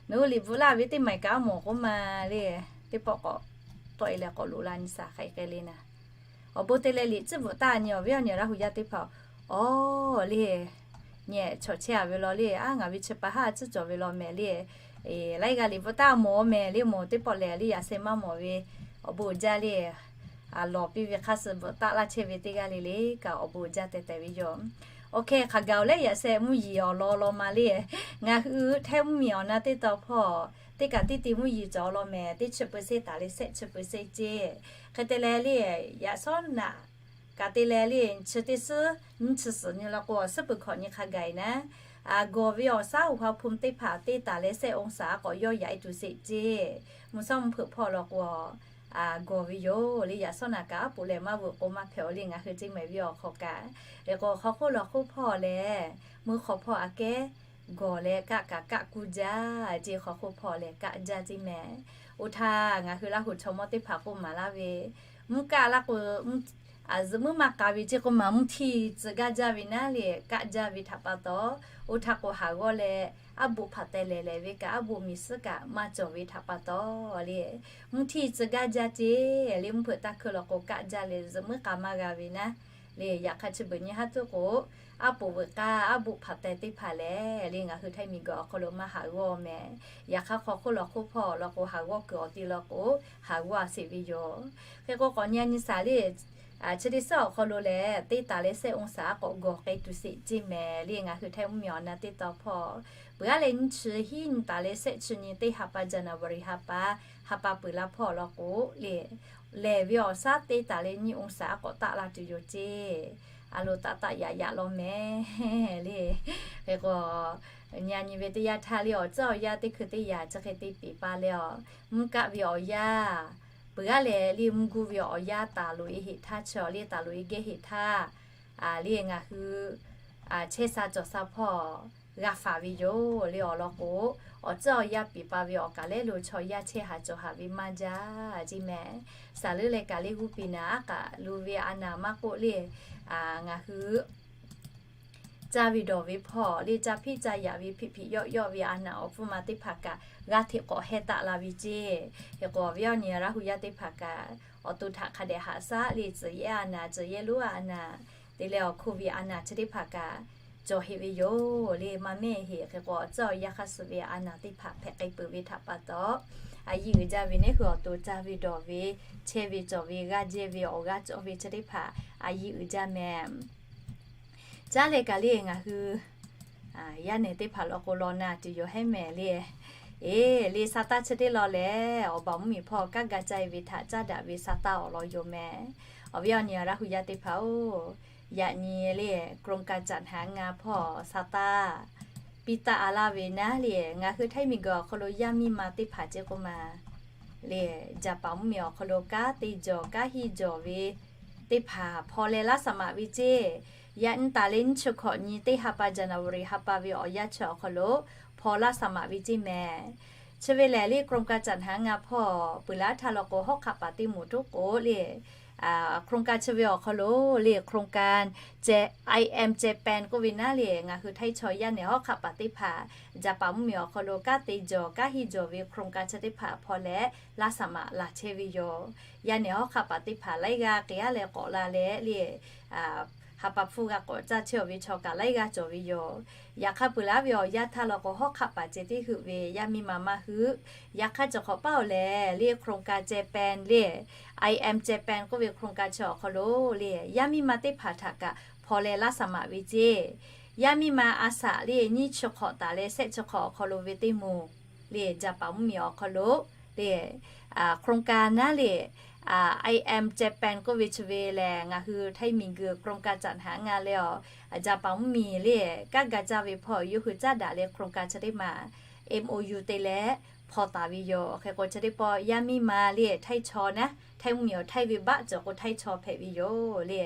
Nawˬ hui liꞈ bvuhꞈ laˇ ve teˇ mehˆ kaꞈ aˉ mawˬ k'oˆ ma le. Teˇ pawˆ k'awꞈ tawˆ-e leh k'awꞈ loꞈ la nyi shaˍ, hk'aˬ hk'e le naˍ. Awˬ bon te leh liꞈ ciˉ bvuhꞈ taˆ nyi, awˬ viˉ awˬ nyi Laˇ hu yaˇ teˇ hpaˍ-oˬ, le. Nyi chaw chehˇ-a ve law le. A, ngaˬ ve chi pa haˉ a ciˉ cawˬ ve law mehˍ le. Laiˉ g'aˇ liꞈ bvuhꞈ taˆ mawˬ mehˍ le, mawˬ teˇ pawˆ lehˬ le, yaꞈ sheh maˇ mawˬ ve awˬ bon uiˍ jaˇ le. Lawˬ piˇ ve hk'aˇ suh bvuhꞈ taˆ laˇ chehˇ ve teˇ g'aˇ le le kaꞈ awˬ bon uiˍ jaˇ tehꞈ tehꞈ ve yoˬ. Awˬ hk'e hk'aˬ gaˬ-oˬ leh yaꞈ sheh mvuhˇ yeˬ awˬ lawn law ma le. Ngaˬ hui Htaiˇ mvuhˇmiˬ awˬ na teˇ tawn hpawˇ teˇ kaꞈ teˇ te mvuhˇ yeˬ cawˬ law mehˍ, teˇ chi peu se taˍ leh sehˆ chi peu se ceˇ. Hk'e te leh le, yaꞈ shawˉ naꞈ kaꞈ te leh le, chi teˇ suhˉ nyiˇ chi suhˍ nyi law k'o, awˬ suhˉ peuˬ hkawꞈ nyi hk'a gaˬ-e naˉ, gawˬ ve awˬ shaˉ uˬ ha hpu teˇ hpaˍ teˇ taˍ leh sehˆ องศา k'awꞈ yawˇ yaꞈ-e tuˬ sheˍ ceˇ. Mvuhˇ shawˉ mvuhˇ hpeuꞈ hpawˇ law k'o, gawˬ ve yoˬ le. Yaꞈ shawˉ naꞈ kaꞈ aˉ poꞈ lehˬ maˇ veuꞈ k'o maˇ hpehꞈ-o le, ngaˬ hui ceˇ mehˍ ve awˬ hk'aw kaꞈ. Hk'e k'o hk'aw hk'oˆ lawˬ hk'oˆ hpawˇ lehˬ, mvuhˇ hk'aw hpawˇ aꞈ kehˉ gawˬ leh kaˆ kaꞈ kaˆ kuˇ jaˇ ceˇ. Hk'aw hk'oˆ hpawˇ lehˬ kaˆ jaˇ ceˇ mehˍ. Oˇ htaˇ ngaˬ hui Laˇ hu chaw mawˇ teˇ hpaˍ k'oˆ maˍ laˇ ve, mvuhˇ kaˆ laˇ k'o, zuhꞈ muiˉ maˇ k'a ve ceˇ k'oˆ ma, mvuhˇ htiˇ tcuh gaˇ jaˇ ve naˉ le, kaˆ jaˇ ve htaꞈ pa taw, oˇ htaˇ k'o haˍ g'awˇ leh aˉ boˆ hpaˍ teh lehˍ lehˍ ve kaꞈ aˉ boˆ miˬ suhˉ kaꞈ maˇ cawˬ ve htaꞈ pa taw le, mvuhˇ htiˇ tcuh gaˇ jaˇ ceˇ le. Mvuhˇ hpeuꞈ taˇ hkuˇ law k'o kaˆ jaˇ leh zuhꞈ muiˉ k'a maˇ g'a ve naˉ le. Yaꞈ hk'aˇ chi beuꞈ nyi haˉ tuˉ k'o, aˉ poꞈ veuꞈ k'aˇ aˉ boˆ hpaˍ teh teˇ hpaˍ lehˬ le, ngaˬ hui Htaiˇ miˬ guiˬ awˬ hk'aw lo maˇ haˍ g'awˇ mehˍ. Yaꞈ hk'aˇ hk'aw hk'oˆ lawˬ hk'oˆ hpawˇ law k'o haˍ g'awˇ kuiˬ awˬ ti law k'o, haˍ g'awˇ a sheˍ ve yoˬ. Hk'e k'o k'awꞈ nyi a nyi shaˍ le, chi teˇ suhˉ awˬ hk'aw lo lehˬ teˇ taˍ leh sehˆ องศา k'awꞈ gawˬ k'ai tuˬ sheˍ ceˇ mehˍ le. Ngaˬ hui Htaiˇ mvuhˇmiˬ awˬ na teˇ tawn hpawˇ peuˬ-a leh nyiˇ chi hiˉ nyi taˍ leh sehˆ chi nyi teˇ ha pa January ha pa, ha pa peuˬ la hpawˇ law k'o le, lehˬ ve awˬ shaˉ teˇ taˍ leh nyiˇ องศา k'awꞈ taˆ la tuˬ yoˬ ceˇ. A lo taˆ taˆ yaꞈ yaꞈ law mehˍ le. Hk'e k'o nyi a nyi ve teˇ yanˇ htaˇ le, awˬ tcuhˉ awˬ yanˇ teˇ hkui teˇ yanˇ chi hk'e te peˍ pa leh a, mvuhˇ kaˆ ve awˬ yanˇ peuˬ-a leh le, mvuhˇ guˇ ve awˬ yanˇ taˍ loꞈ-e heˆ htaˇ chi le, taˍ loꞈ-e gehˇ heˆ htaˇ le, ngaˬ hui chehˇ sha cawˬ sha hpawˇ g'a faˍ ve yoˬ le. Awˬ lawn k'o, awˬ tcuhˉ awˬ yanˇ peˍ pa ve awˬ kaˍ lehˉ lo chaw yaˇ chehˇ haˍ cawˬ haˍ ve maˇ jaˇ ceˇ mehˍ. Saˍ leuˉ leh kaꞈ le g'uˇ piˍ naˍ aˉ k'aꞈ lu ve a naˍ maˇ k'oˆ le, ngaˬ hui caˇ ve dawˬ ve hpawˇ le, caˇ hpiˆ caˇ yaꞈ ve hpiꞈ hpiꞈ yawˆ yawˆ ve a naˍ awˬ pfuhˇ ma teˇ hpaˍ kaꞈ g'aˇ hteꞈ k'awꞈ heh taˆ la ve ceˇ. Hk'e k'o awˬ viˉ awˬ nyi Laˇ hu yaˇ teˇ hpaˍ kaꞈ awˬ to htaꞈ hk'a dehꞈ haꞈ shaˉ le, tcuh yehˇ a naˍ, tcuh yehˇ lonˉ a naˍ, te leh awˬ hkuˇ ve a naˍ chi teˇ hpaˍ kaꞈ cawˬ heˆ ve yoˬ le. Maˇ mehˆ heˆ. Hk'e k'o awˬ tcuhˉ awˬ yanˇ hk'a suh ve a naˍ teˇ hpaˍ hpehꞈ k'ai peuˬ ve htaꞈ pa taw, a yiˇ uiˍ jaˇ ve naˉ hui awˬ to caˇ ve dawˬ ve, chehˇ ve cawˬ ve, g'aˇ jehˇ ve, awˬ g'aˇ cawˬ ve chi teˇ hpaˍ a yiˇ uiˍ jaˇ mehˍ. Caˉ leh kaꞈ le ngaˬ hui yaˇ nehˬ teˇ hpaˍ law k'o law na tuˬ yoˬ hehˉ mehˍ le. Eˬ, le sa taˇ chi teˇ law lehˬ, awˬ baˬ mvuhˇmiˬ hpawˇ kanˉ ga caˇ-e ve htaꞈ caˉ daꞈ ve sa taˇ awˬ lawn yoˬ mehˍ. Awˬ viˉ awˬ nyi Laˇ hu yaˇ teˇ hpaˍ-oˬ, yaꞈ nyi le โครงการจัดหางาน hpawˇ sa taˇ piˇ taˆ-a laˇ ve naˉ le, ngaˬ hui Htaiˇ miˬ guiˬ awˬ hk'aw lo yaˇ miˇ ma teˇ hpaˍ ceˇ k'oˆ ma le, jaˍ paˍ mvuhˇmiˬ awˬ hk'aw lo kanˉ te jawˬ kanˉ hiˇ jawˬ ve teˇ hpaˍ hpaw leh laˇ saˍ maꞈ ve ceˇ. Yaꞈ nyi taˍ leh nyiˇ chi hkawꞈ nyi teˇ ha pa January ha pa ve awˬ yanˇ chi awˬ hk'aw lo hpaw laˇ saˍ maꞈ ve ceˇ mehˍ. Chi ve lehˬ le โครงการจัดหางาน hpawˇ peuˬ laˇ htaˇ law k'o hawˉ hk'aˆ paˍ teˇ moˍ toˉ k'o le, โครงการ chi ve awˬ hk'aw lo le โครงการ J- I M Japan k'oˆ ve naˉ le, ngaˬ hui Htaiˇ chaw yaˇ nehˬ hawˉ hk'aˆ paˍ teˇ hpaˍ jaˍ paˍ mvuhˇmiˬ awˬ hk'aw lo kanˉ te jawˬ kanˉ hiˇ jawˬ ve โครงการ chi teˇ hpaˍ hpaw leh laˇ saˍ maꞈ laˬ chehˇ ve yoˬ. Yaˇ nehˬ hawˉ hk'aˆ paˍ teˇ hpaˍ laiˉ g'aˇ k'ai-a leh k'awꞈ la leh le, ha pa hpfuhˇ g'a k'awꞈ caˇ chehˇ-a ve chaw kaꞈ laiˉ g'aˇ cawˬ ve yoˬ. Yaꞈ hk'aˇ peuˬ laˇ ve awˬ yanˇ htaˇ law k'o hawˉ hk'aˆ paˍ ceh tiˉ heuˆ ve yaˇ miˇ ma maˇ heuˆ. Yaꞈ hk'aˇ cawˬ hk'awꞈ paˉ-oˬ lehˬ le โครงการ Japan le, I M Japan k'oˆ ve โครงการ chi awˬ hk'aw lo le yaˇ miˇ ma teˇ hpaˍ htaꞈ kaꞈ hpaw leh laˇ saˍ maꞈ ve ceˇ. Yaˇ miˇ ma a saꞈ le nyiˇ chi hk'awꞈ taˍ leh sehˆ chi hk'awꞈ awˬ hk'aw lo ve teˇ moˍ le jaˍ paˍ mvuhˇmiˬ awˬ hk'aw lo le โครงการ naˉ le I M Japan k'oˆ ve chi ve lehˬ, ngaˬ hui ไทย miˬguiˬ กรมการจัดหางาน leh awˬ, Japan mvuhˇmiˬ le, kanˉ ga caˇ ve hpawˇ yawˇ hui caˉ daꞈ leh โครงการ chi teˇ maˬ M O U te leh hpaw taˍ ve yoˬ. Hk'e k'o chi teˇ pawˆ yaˇ miˇ ma le ไทย chaw naˉ, ไทย mvuhˇmiˬ awˬ ไทย ve baˆ cawˬ k'o ไทย chaw hpehꞈ ve yoˬ le.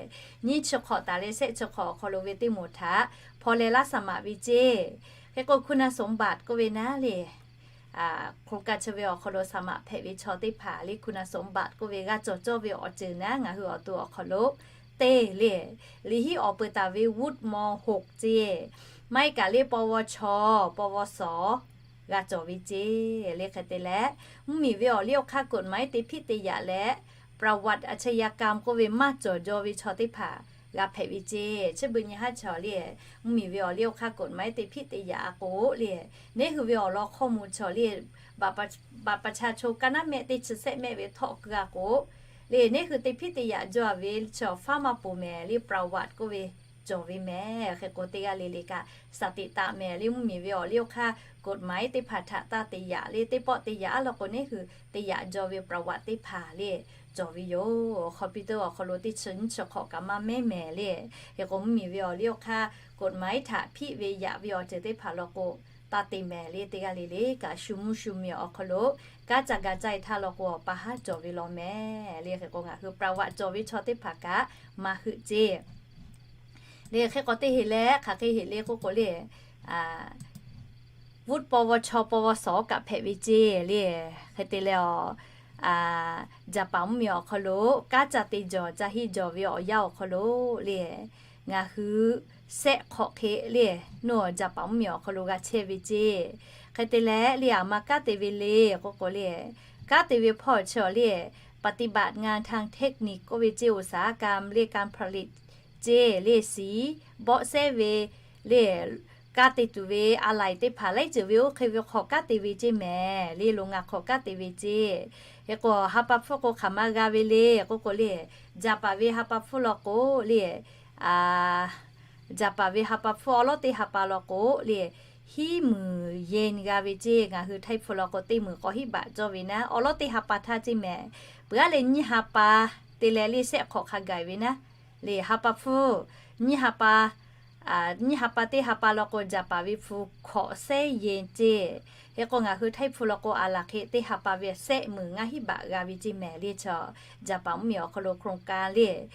Nyiˇ chi hk'awꞈ taˍ leh shehˆ chi hk'awꞈ awˬ hk'aw lo ve teˇ moˍ htaꞈ hpaw leh laˇ สมัคร ve ceˇ. Hk'e k'o คุณสมบัติ k'oˆ ve naˉ le, โครงการ chi ve awˬ hk'aw lo สมัคร hpehꞈ ve chaw teˇ hpaˍ le คุณสมบัติ k'oˆ ve g'a cawˬ cawˇ ve awˬ ceuˬ naˉ ngaˬ hui awˬ to awˬ hk'aw lo teˇ le, liꞈ hiˉ awˬ peuˬ taˍ ve วุฒิ ม.หก ceˇ, maˇ heˆ kaꞈ le ปวช ปวส g'a cawˬ ve ceˇ le. Hk'e te leh, mvuhˇmiˬ ve awˬ liˇ awˬ hk'aˇ กฎหมาย te hpiˆ te yaꞈ leh ประวัติอาชญากรรม k'oˆ ve maˇ cawˬ jaw ve chaw teˇ hpaˍ g'a hpehꞈ ve ceˇ. Chi beuꞈ nyi haˉ chaw le, mvuhˇmiˬ ve awˬ liˇ awˬ hk'aˇ กฎหมาย te hpiˆ te yaꞈ a k'o le, neˇ hui ve awˬ lawn hkawˇ mvuh chaw le, บัตรประชาชน kaˇ naˉ mehˆ teˇ chi sehˆ mehˆ ve htawˆ keu a k'o le, neˇ hui te hpiˆ te yaꞈ jaw a ve chaw faˉ maˇ poˬ mehˍ le ประวัติ k'oˆ ve cawˬ ve mehˍ. Hk'e k'o teˇ g'aˇ le le kaꞈ สถิติ mehˍ le. Mvuhˇmiˬ ve awˬ liˇ awˬ hk'aˇ กฎหมาย teˇ hpaˍ htaꞈ taˇ te yaꞈ le, teˇ pawˆ te yaꞈ a law k'o neˇ hui te yaꞈ jaw ve ประวัติ teˇ hpaˍ le cawˬ ve yoˬ. Computer awˬ hk'aw lo teˇ chi nyiˇ chi hk'awꞈ kaꞈ maˇ mehˉ mehˍ le. Hk'e k'o mvuhˇmiˬ ve awˬ liˇ awˬ hk'aˇ กฎหมาย htaꞈ hpiˆ ve yaꞈ ve awˬ ceuˬ teˇ hpaˍ law k'o, taˇ te mehˍ le. Teˇ g'aˇ le le kaꞈ shu mvuhˇ shu miˬ awˬ hk'aw lo kanˉ ca ga caˇ e htaˇ law k'o, awˬ pa haˉ cawˬ ve law mehˍ le. Hk'e k'o ngaˬ hui ประวัติ cawˬ ve chaw teˇ hpaˍ kaꞈ maˇ heuˆ ceˇ le. Hk'e k'o teˇ heˆ leh hk'aˬ hk'e heˆ le k'oˆ k'o le, วุฒิ ปวช ปวส kaꞈ hpehꞈ ve ceˇ le. Hk'e te leh awˬ, Jaˍpaˍ mvuhˇmiˬ awˬ hk'aw lo kanˉ ca te jawˬ ca henˇ jawˬ ve awˬ yanˇ awˬ hk'aw lo le, ngaˬ hui sehˆ hk'awꞈ hk'e le, nawˬ Jaˍpaˍ mvuhˇmiˬ awˬ hk'aw lo g'a chehˇ ve ceˇ. Hk'e te leh le, aˬ ma kanˉ te ve le k'oˆ k'o le, kanˉ te ve hpawˇ chi awˬ le, ปฏิบัติงานทางเทคนิค k'oˆ ve ceˇ, อุตสาหกรรม le การผลิต ceˇ le, siˍ bawˆ sehˉ ve le, kanˉ te tuˬ ve a laiˬ teˇ hpaˍ laiˉ ceuˬ ve oˇ hk'e ve hk'awꞈ kanˉ te ve ceˇ mehˍ le, โรงงาน hk'awꞈ kanˉ te ve ceˇ. Hk'e k'o ha pa hpfuhˇ k'o hk'aˬ ma g'a ve le k'oˆ k'o le, Jaˍpaˍ ve ha pa hpfuhˇ law k'o le, Jaˍpaˍ ve ha pa hpfuhˇ awˉ lawˉ teˇ ha pa law k'o le, hiˉ muiˬ yen g'a ve ceˇ. Ngaˬ hui Htaiˇ hpu law k'o teˇ muiˬ k'awꞈ hiˉ baꞈ cawˇ ve naˉ, awˉ lawˉ teˇ ha pa htaˇ ceˇ mehˍ. Peuˬ aˉ leh nyiˇ ha pa te leh le sehˆ hk'awꞈ hk'a gaˬ ve naˉ le, ha pa hpfuhˇ nyiˇ ha pa nyiˇ ha pa teˇ ha pa law k'o Jaˍpaˍ ve hpu hkawꞈ sehˉ yen ceˇ. Hk'e k'o ngaˬ hui Htaiˇ hpu law k'o aˬ laˬ hk'e teˇ ha pa ve sehˆ muiˬ ngaˇ hiˉ baꞈ g'a ve ceˇ mehˍ le. Chaw Jaˍpaˍ mvuhˇmiˬ awˬ hk'aw lo โครงการ le,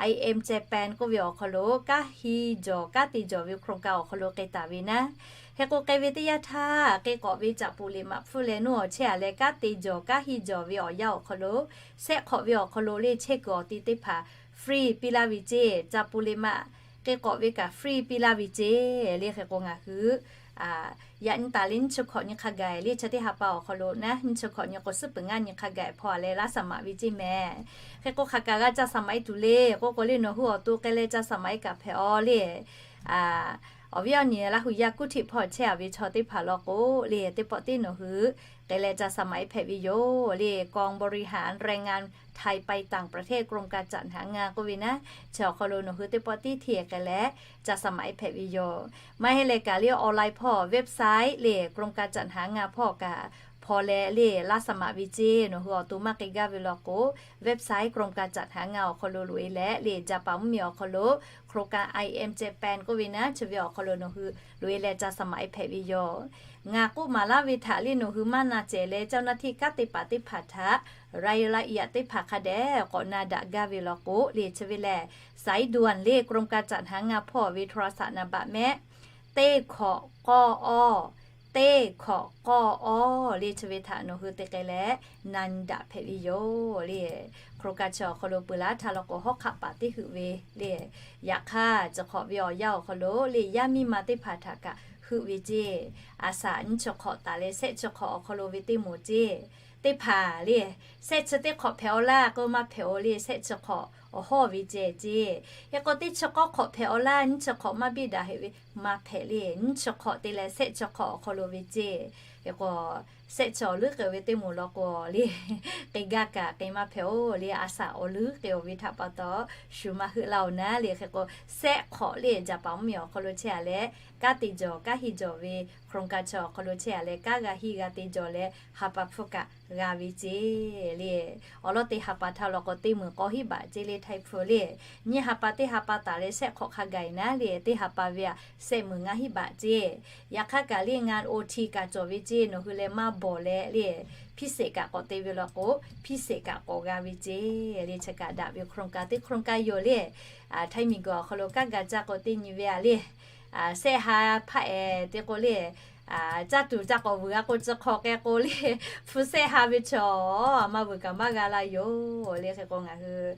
I M Japan k'oˆ ve awˬ hk'aw lo kanˉ henˇ jawˬ kanˉ te jawˬ ve โครงการ awˬ hk'aw lo k'ai taˍ ve naˉ. Hk'e k'o k'ai ve teˇ yanˇ htaˇ k'ai k'awꞈ ve caꞈ puˍ liꞈ maꞈ hpfuhˇ leh nawˬ awˬ chehˇ a leh kanˉ te jawˬ kanˉ henˇ jawˬ ve awˬ yanˇ awˬ hk'aw lo sehˆ hk'awꞈ ve awˬ hk'aw lo le chehˇ kuiˬ awˬ ti teˇ hpaˍ free piˇ laˇ ve ceˇ. Caꞈ puˍ liꞈ maꞈ k'ai k'awꞈ ve kaꞈ free piˇ laˇ ve ceˇ le. Hk'e k'o ngaˬ hui yaꞈ nyi taˍ leh nyiˇ chi hkawꞈ nyi hk'a gaˬ le, chi teˇ ha pa awˬ hk'aw lo naˉ nyiˇ chi hkawꞈ nyi k'o suhˉ peuˬ ngaˇ nyi hk'a gaˬ hpawˇ a leh laˇ สมัคร ve ceˇ mehˍ. Hk'e k'o hk'aˬ kaꞈ g'a ca สมัคร e tuˬ le k'oˆ k'o le, nawˬ hui awˬ to k'ai leh ca สมัคร e kaꞈ hpehꞈ aw le. Awˬ viˉ awˬ nyi Laˇ hu yaˇ kuˉ htiꞈ hpawˇ chehˇ a ve chaw teˇ hpaˍ law k'o le, teˇ pawˆ tiˉ nawˬ hui k'ai leh ca สมัคร e hpehꞈ ve yoˬ le. กองบริหารแรงงานไทยไปต่างประเทศ กรมการจัดหางาน k'oˆ ve naˉ, chi awˬ hk'aw lo nawˬ hui teˇ pawˆ tiˉ hteˇ k'ai leh ca สมัคร e hpehꞈ ve yoˬ. Maˇ heˆ leh kaꞈ le online hpawˇ website le กรมการจัดหางาน hpawˇ kaꞈ hpawˇ leh le laˇ สมัคร ve ceˇ. Nawˬ hui awˬ to maˇ k'ai gaˇ ve law k'o website กรมการจัดหางาน awˬ hk'aw lo loꞈ e leh le Jaˍpaˍ mvuhˇmiˬ awˬ hk'aw lo โครงการ I M Japan k'oˆ ve naˉ, chi ve awˬ hk'aw lo nawˬ hui loꞈ e leh ca สมัคร e hpehꞈ ve yoˬ. Ngaˬ k'oˆ maˍ laˇ ve htaꞈ le nawˬ hui maˇ na cehˬ leh เจ้าหน้าที่ kanˉ te paˍ teˇ hpaˍ htaꞈ รายละเอียด teˇ hpaˍ hk'a dehꞈ k'awꞈ na daꞈ gaˇ ve law k'o le, chi ve lehˬ สายด่วน le กรมการจัดหางาน hpawˇ ve โทรศัพท์ naˍ baꞈ mehˆ teˇ hkawꞈ k'awˇ awˇ, teˇ hkawꞈ k'awˇ awˇ le, chi ve htaꞈ nawˬ hui te k'ai leh na nyi daꞈ hpehꞈ ve yoˬ le. โครงการ chi awˬ hk'aw lo peuˬ laˇ htaˇ law k'o hawˉ hk'aˆ paˍ teˇ heuˆ ve le. Yaꞈ hk'aˇ chi hk'awꞈ ve awˬ yanˇ awˬ hk'aw lo le yaˇ miˇ ma teˇ hpaˍ htaꞈ kaꞈ heuˆ ve ceˇ. A shaꞈ nyiˇ chi hk'awꞈ taˍ leh shehˆ chi hk'awꞈ awˬ hk'aw lo ve teˇ moˍ ceˇ. Teˇ hpaˍ le, shehˆ chi teˇ hk'awꞈ hpehꞈ aw laˇ k'o maˇ hpehꞈ aw le, shehˆ chi hk'awꞈ awˬ hawˇ ve ceh ceˇ. Hk'e k'o teˇ chi k'awˇ hk'awꞈ hpehꞈ awˬ laˇ, nyiˇ chi hk'awꞈ maˇ biˇ daꞈ heꞈ ve maˇ hpehꞈ le. Nyiˇ chi hk'awꞈ te leh shehˆ chi hk'awꞈ awˬ hk'aw lo ve ceˇ. Hk'e k'o shehˆ chi awˬ leuˉ k'ai ve teˇ moˍ law k'o le, k'e gaˇ kaꞈ k'e maˇ hpehꞈ-oˬ le. A shaꞈ awˬ leuˉ k'ai-oˬ ve htaꞈ pa taw shu maˇ heuˆ laˇ-oˬ naˉ le. Hk'e k'o shehˆ hk'awꞈ le jaˇ paˍ mvuhˇmiˬ awˬ hk'aw lo chehˇ a leh, kanˉ te jawˬ kanˉ henˇ jawˬ ve โครงการ chi awˬ hk'aw lo chehˇ a leh, kanˉ g'a henˇ g'a te jawˬ leh ha pa hpfuhˇ kaꞈ g'a ve ceˇ le. Awˬ lawn teˇ ha pa htaˇ law k'o teˇ meunˍ k'awꞈ hiˉ baꞈ ceˇ le, htaiˇ hpu le. Nyiˇ ha pa teˇ ha pa taˍ leh shehˆ hk'awꞈ hk'a gaˬ-e naˉ le, teˇ ha pa ve a shehˆ meunˍ ngaˇ hiˉ baꞈ ceˇ. Yaꞈ hk'aˇ kaꞈ le ngaˬ O T kaꞈ cawˬ ve ceˇ, nawˬ hui leh maˇ bawˬ leh le, พิเศษ kaꞈ k'awꞈ te ve law k'o พิเศษ kaꞈ k'awꞈ g'a ve ceˇ le. Chi kaꞈ daꞈ ve โครงการ teˇ โครงการ yoˬ le. Htaiˇ miˬguiˬ awˬ hk'aw lo kanˉ ga caˇ k'o teˇ nyi ve a le, shehˆ ha hpaˆ-ehˍ te k'o le, caˇ tuˬ caˇ k'awꞈ vuiˬ a k'o, chi hk'awꞈ k'ai k'o le, hpu shehˆ ha ve chaw maˇ vuiˬ kaꞈ maˇ g'a la yoˬ le. Hk'e k'o ngaˬ hui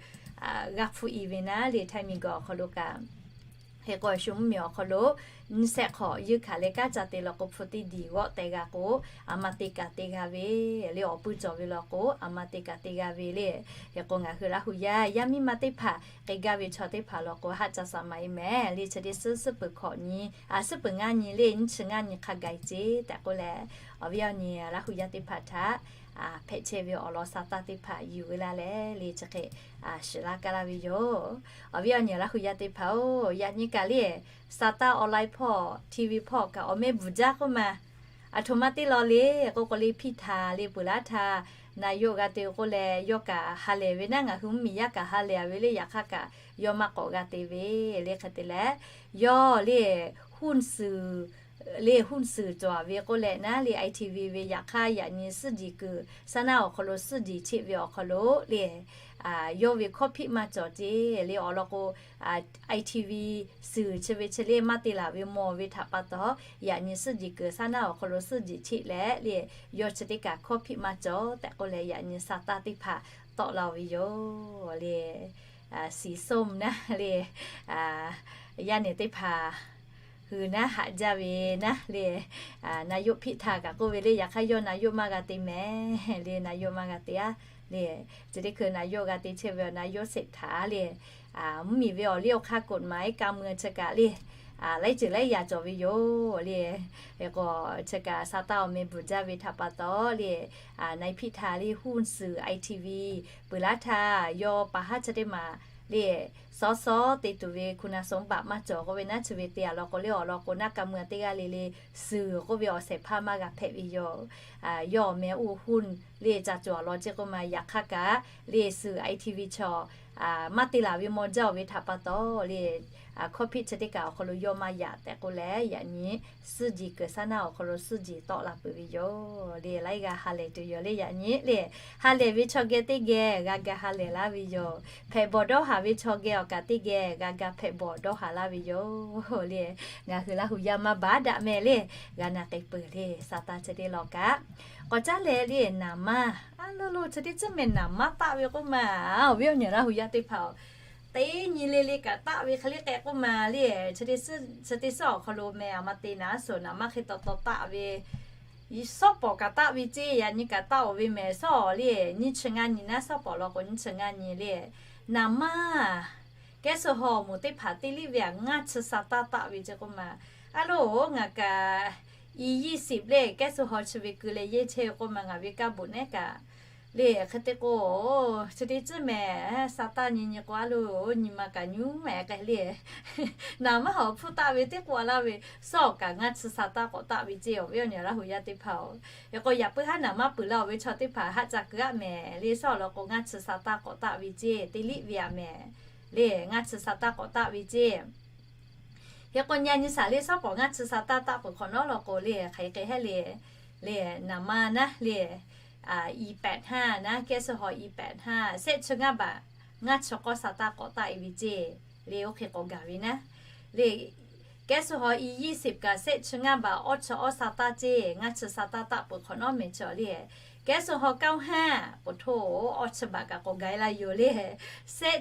g'a hpu i ve naˉ le, Htaiˇ miˬguiˬ awˬ hk'aw lo kaꞈ. Hk'e k'o shu mvuhˇmiˬ awˬ hk'aw lo nyiˇ shehˆ hk'awꞈ yeunˇ hkanˍ leh kanˉ ca te law k'o, hpu teˇ diˬ g'awˆ teh g'a k'o, a ma te kaꞈ te g'a ve le. Awˬ pui cawˬ ve law k'o, a ma te kaꞈ te g'a ve le. Hk'e k'o ngaˬ hui Laˇ hu yaˇ yaˇ miˇ ma teˇ hpaˍ k'e gaˇ ve chaw teˇ hpaˍ law k'o, haˆ ca shaˍ maˍ e mehˍ le. Chi teˇ suhˉ suhˉ peuˬ hkawꞈ nyi, a, suhˉ peuˬ ngaˇ nyi le, nyiˇ chi ngaˇ nyi hk'a gaˬ e ceˇ tehꞈ k'oˆ leh, awˬ viˉ awˬ nyi Laˇ hu yaˇ teˇ hpaˍ htaꞈ hpehꞈ chehˇ ve awˬ lawn sa taˇ teˇ hpaˍ yuˬ ve laˇ leh le, chi hk'e shiˍ laˇ kaˇ laˇ ve yoˬ. Awˬ viˉ awˬ nyi Laˇ hu yaˇ teˇ hpaˍ-oˬ, yaꞈ nyi kaꞈ le, sa taˇ online hpawˇ, T V hpawˇ kaꞈ awˬ meh bvuhˬ jaˇ k'oˆ ma, aˬ htoꞈ ma teˇ law le k'oˆ k'o le, hpiˇ htaꞈ le peuˬ laˇ htaˇ, na yawˆ g'a te k'oˆ leh yawˇ kaꞈ ha lehˬ ve naˉ, ngaˬ hui mvuhˇmiˬ yaˇ kaꞈ ha lehˬ ve le. Yaꞈ hk'aˇ kaꞈ yawˇ maˇ k'awꞈ g'a te ve le. Hk'e te leh yawˇ le หุ้นสื่อ le หุ้นสื่อ cawˬ ve k'oˆ leh naˉ le, I T V ve yaꞈ hk'aˇ yaꞈ nyi suhˉ jiˬ kuiˬ saˉ naˉ awˬ hk'aw lo suhˉ jiˬ cheˆ ve awˬ hk'aw lo le, yawˇ ve hkawˇ hpiˆ maˇ cawˬ ceˇ le. Awˬ lawn k'o, I T V suhˍ chi ve chi le maˇ te laˬ ve mawˬ ve htaꞈ pa taw, yaꞈ nyi suhˉ jiˬ kuiˬ saˉ naˉ awˬ hk'aw lo suhˉ jiˬ cheˆ leh le, yawˇ chi teˇ kaꞈ hkawˇ hpiˆ maˇ cawˬ tehꞈ k'oˆ leh, yaꞈ nyi sa taˇ teˇ hpaˍ tawˆ la ve yoˬ le. สีส้ม naˉ le, yaˇ nehˬ teˇ hpaˍ hui naˉ haꞈ jaˇ ve naˉ le, na yawˆ hpiˆ htaˇ kaꞈ k'oˆ ve le. Yaꞈ hk'aˇ yawˇ na yawˆ maˇ g'a te mehˍ le, na yawˆ maˇ g'a te a le. Chi teˇ hkui na yawˆ g'a te chehˇ ve awˬ na yawˆ sheˍ htaꞈ le, mvuhˇmiˬ ve awˬ liˇ awˬ hk'aˇ กฎหมาย การเมือง chi kaꞈ le, laiˉ ceuˬ laiˉ yaꞈ cawˬ ve yoˬ le. Hk'e k'o chi kaꞈ sa taˇ awˬ meh bvuhˬ jaˇ ve htaꞈ pa taw le, na hpiˆ htaˇ le หุ้นสื่อ I T V peuˬ laˇ htaˇ yawˇ paˍ haˉ chi teˇ maˬ le, สส te tuˬ ve คุณสมบัติ maˇ cawˬ k'oˆ ve naˉ, chi ve te a law k'o le, awˬ lawn k'o naˉ การเมือง teˇ g'aˇ le le suhˍ k'oˆ ve awˬ shehˍ hpaˇ maˇ g'a hpehꞈ ve yoˬ. Yawˇ awˬ meh หุ้น le ca cawˬ a law ceˇ k'oˆ ma, yaꞈ hk'aˇ kaꞈ le suhˍ I T V chaw maˇ te laˬ ve mawˬ jaˇ-oˬ ve htaꞈ pa taw le, hkawˇ hpiˆ chi teˇ kaꞈ awˬ hk'aw lo yawˇ maˇ yaꞈ tehꞈ k'oˆ leh, yaꞈ nyi suhˉ jiˬ kuiˬ saˉ naˉ awˬ hk'aw lo suhˉ jiˬ tawˆ la peuˬ ve yoˬ le. Laiˉ g'a ha lehˬ tuˬ yoˬ le. Yaꞈ nyi le, ha lehˬ ve chaw geh teˇ geh g'a ga ha lehˬ laˇ ve yoˬ. Hpehꞈ bawˬ dawˇ haˍ ve chaw geh awˬ kaꞈ teˇ geh g'a ga hpehꞈ bawˬ dawˇ haˍ laˇ ve yoˬ le. Ngaˬ hui Laˇ hu yaˇ maˇ baˬ daꞈ meh le, g'a na k'ai peuˬ le. Sa taˇ chi teˇ law kaꞈ k'awꞈ caˉ leh le, naˍ manˇ a lo lo chi teˇ tcuhˉ meh naˍ manˇ taˆ ve k'oˆ ma, awˬ viˉ awˬ nyi Laˇ hu yaˇ teˇ hpaˍ-oˬ, teˇ nyi le le kaꞈ taˆ ve hk'e le k'ai k'oˆ ma le. Chi teˇ suhˉ awˬ hk'aw lo meh a ma te naˍ suhˍ naˍ manˇ hk'e taw taw taˆ ve, shawˉ pawˍ kaꞈ taˆ ve ceˇ, yaꞈ nyi kaꞈ taˆ-oˬ ve mehˍ. Shawˉ le nyiˇ chi ngaˇ nyi naˉ, shawˉ pawˍ law k'o nyiˇ chi ngaˇ nyi le, naˍ manˇ แก๊สโซฮอล์ moˍ teˇ hpaˍ teˇ liˇ ve a ngaˇ chi sa taˇ taˆ ve ceˇ k'oˆ ma. A lo, ngaˬ kaꞈ อี ยี่สิบ le แก๊สโซฮอล์ chi ve keu leh yehˇ chehˇ ve k'oˆ ma, ngaˬ ve kaˇ bvuhꞈ nehˉ kaꞈ le. Hk'e te k'o, chi teˇ tcuhˉ meh sa taˇ nyi nyi k'o, a lo, nyi ma kaꞈ nyi mehˍ k'ai le. Naˍ manˇ awˬ hpfuhˇ taˆ ve teˇ k'o a laˇ ve, shawˉ kaꞈ ngaˇ chi sa taˇ k'awꞈ taˆ ve ceˇ, awˬ viˉ awˬ nyi Laˇ hu yaˇ teˇ hpaˍ-oˬ. Hk'e k'o yaꞈ puiˉ haˉ naˍ manˇ peuˬ laˇ-oˬ ve chaw teˇ hpaˍ haˆ ca keu aˆ mehˍ le. Shawˉ law k'o ngaˇ chi sa taˇ k'awꞈ taˆ ve ceˇ, teˇ liˇ ve a mehˍ le, ngaˇ chi sa taˇ k'awꞈ taˆ ve ceˇ. Hk'e k'o nyi a nyi shaˍ le, shawˉ pawˍ ngaˇ chi sa taˇ taˆ peuˬ hk'awꞈ nawˉ law k'o le, hk'aˬ hk'e hehˉ le, le naˍ manˇ naˉ le, อี แปดห้า naˉ แก๊สโซฮอล์ อี แปดห้า shehˆ chi ngaˇ baꞈ ngaˇ chi k'awˇ sa taˇ k'aw�taˆ e ve ceˇ le. Oˇ hk'e k'awꞈ gaˬ ve naˉ le, แก๊สโซฮอล์ อี ยี่สิบ kaꞈ shehˆ chi ngaˇ baꞈ awˇ chi awˇ sa taˇ ceˇ, ngaˇ chi sa taˇ taˆ peuˬ hk'awꞈ nawˉ mehˍ chaw le. Shehˆ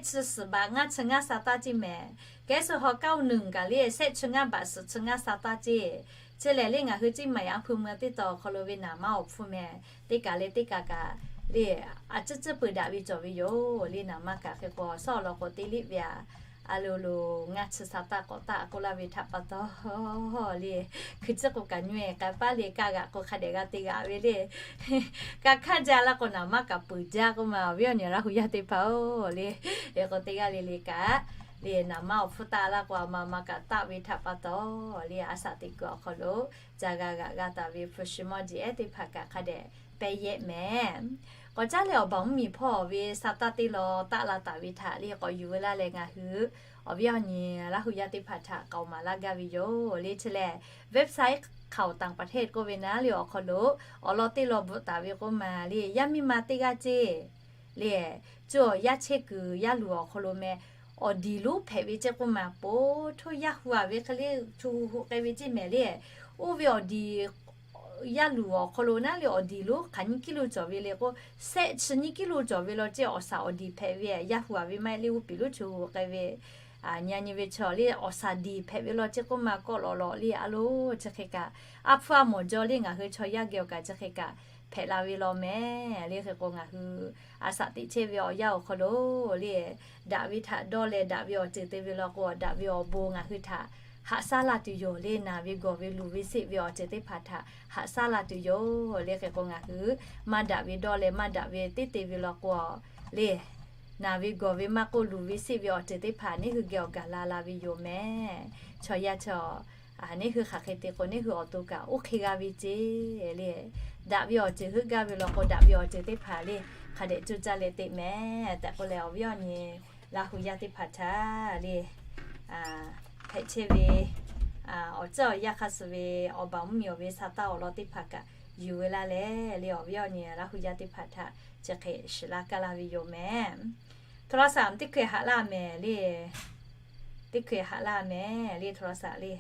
chi suhˍ baꞈ ngaˇ chi ngaˇ sa taˇ ceˇ mehˍ. แก๊สโซฮอล์ เก้าสิบ kaꞈ le shehˆ chi ngaˇ baꞈ suhˍ chi ngaˇ sa taˇ ceˇ. Chi lehˬ le ngaˬ hui เชียงใหม่ a hpu mui teˇ taw awˬ hk'aw lo ve naˍ manˇ awˬ hpfuhˇ meh, teˇ kaꞈ le teˇ kaꞈ kaꞈ le, a ciˉ ciˉ peuˬ daꞈ ve cawˬ ve yoˬ le. Naˍ maˇ kaꞈ hk'e k'o, shawˉ awˬ lawn k'o te liꞈ ve a, a lo lo ngaˇ chi sa taˇ k'awꞈ taˆ k'oˆ laˇ ve htaꞈ pa taw le, hkui ciˉ k'o kaꞈ nyi-e k'ai paˉ le, kaˇ g'aꞈ k'o hk'a dehꞈ g'a te g'aꞈ ve le. Kaꞈ hk'aˇ jaˇ laˇ k'o, naˍ maˇ kaꞈ peuˬ jaˇ k'oˆ ma, awˬ viˉ awˬ nyi Laˇ hu yaˇ teˇ hpaˍ-oˬ le. Hk'e k'o teˇ g'aˇ le le kaꞈ le, naˍ maˇ awˬ hpfuhˇ taˆ laˇ k'o, a ma ma kaꞈ taˆ ve htaꞈ pa taw le, a shaꞈ teꞈ kuiˬ awˬ hk'aw lo ca g'a g'aꞈ g'a taˍ ve hpu shi mawˇ jeˬ ehˉ teˇ hpaˍ kaꞈ hk'a dehꞈ pehˇ yehˆ mehˍ. K'awꞈ caˉ leh awˬ baˬ mvuhˇmiˬ hpawˇ ve sa taˇ teˇ law taˆ la taˍ ve htaꞈ le k'awꞈ yuˬ ve laˇ leh, ngaˬ hui awˬ viˉ awˬ nyi Laˇ hu yaˇ teˇ hpaˍ htaꞈ k'aoˍ maˍ laˇ gaˇ ve yoˬ le. Chi lehˬ, website ข่าวต่างประเทศ k'oˆ ve naˉ le awˬ hk'aw lo awˬ lawn teˇ law bvuhꞈ taˍ ve k'oˆ ma le, yaˇ miˇ ma teˇ g'aˇ ceˇ le, co yaˇ chehˇ kuiˬ yaˇ luˬ awˬ hk'aw lo meh, awˬ diˍ lonˉ hpehꞈ ve ceˇ k'oˆ ma, po htoˇ yaˇ hu a ve hk'e le, co hu hu k'ai ve ceˇ mehˍ le. Oˇ ve awˬ diˍ yaˇ luˬ awˬ hk'aw lo naˉ le awˬ diˍ lonˉ hk'aˬ nyi kiˇ lo cawˬ ve le k'o, sehˆ chi nyi kiˇ lo cawˬ ve law ceˇ, awˬ shaˍ awˬ diˍ hpehꞈ ve, yaˇ hu a ve maˇ heˆ le, oˇ piˍ lonˉ co hu k'ai ve, nyi nyi ve chaw le awˬ shaˍ diˍ hpehꞈ ve law ceˇ k'oˆ ma, kawˆ lawꞈ lawꞈ le a lo, chi hk'e kaꞈ, a hpfuhˇ a mawˬ jaw le ngaˬ hui chaw yaˇ geh awˬ kaꞈ chi hk'e kaꞈ hpehꞈ la ve law mehˍ le. Hk'e k'o ngaˬ hui a shaꞈ teꞈ chehˇ ve awˬ yanˇ awˬ hk'aw lo le, daꞈ ve htaꞈ dawˇ leh daꞈ ve awˬ ceuˬ te ve law k'o, daꞈ ve awˬ bon ngaˬ hui htaꞈ haꞈ shaˉ la tuˬ yoˬ le. Naˬ ve gawˬ ve luˬ ve seˆ ve awˬ ceuˬ teˇ hpaˍ htaꞈ haꞈ shaˉ la tuˬ yoˬ le. Hk'e k'o ngaˬ hui maˇ daꞈ ve dawˇ leh maˇ daꞈ ve teˇ te ve law k'o le, naˬ ve gawˬ ve maˇ k'oˆ, luˬ ve seˆ ve awˬ ceuˬ teˇ hpaˍ neˇ hui geh awˬ gaˬ la la ve yoˬ mehˍ. Chaw yaˇ chaw, neˇ hui hk'aˬ hk'e te k'o, neˇ hui awˬ to kaꞈ oˇ hk'e g'a ve ceˇ le. Daꞈ ve awˬ ceuˬ heuˆ gaˇ ve law k'o, daꞈ ve awˬ ceuˬ teˇ hpaˍ le hk'a dehꞈ coˇ caˇ leh teꞈ mehˍ tehꞈ k'oˆ leh, awˬ viˉ awˬ nyi Laˇ hu yaˇ teˇ hpaˍ htaꞈ le hpehꞈ chehˇ ve awˬ ceuˬ awˬ yanˇ hk'a suh ve awˬ baˬ mvuhˇmiˬ awˬ ve sa taˇ awˬ lawn teˇ hpaˍ kaꞈ yuˬ ve laˇ leh le, awˬ viˉ awˬ nyi Laˇ hu yaˇ teˇ hpaˍ htaꞈ chi hk'e shiˍ laˇ kaˇ laˇ ve yoˬ mehˍ. โทรศัพท์ teˇ hkui haꞈ laˇ mehˍ le. Teˇ hkui haꞈ laˇ mehˍ le โทรศัพท์ le.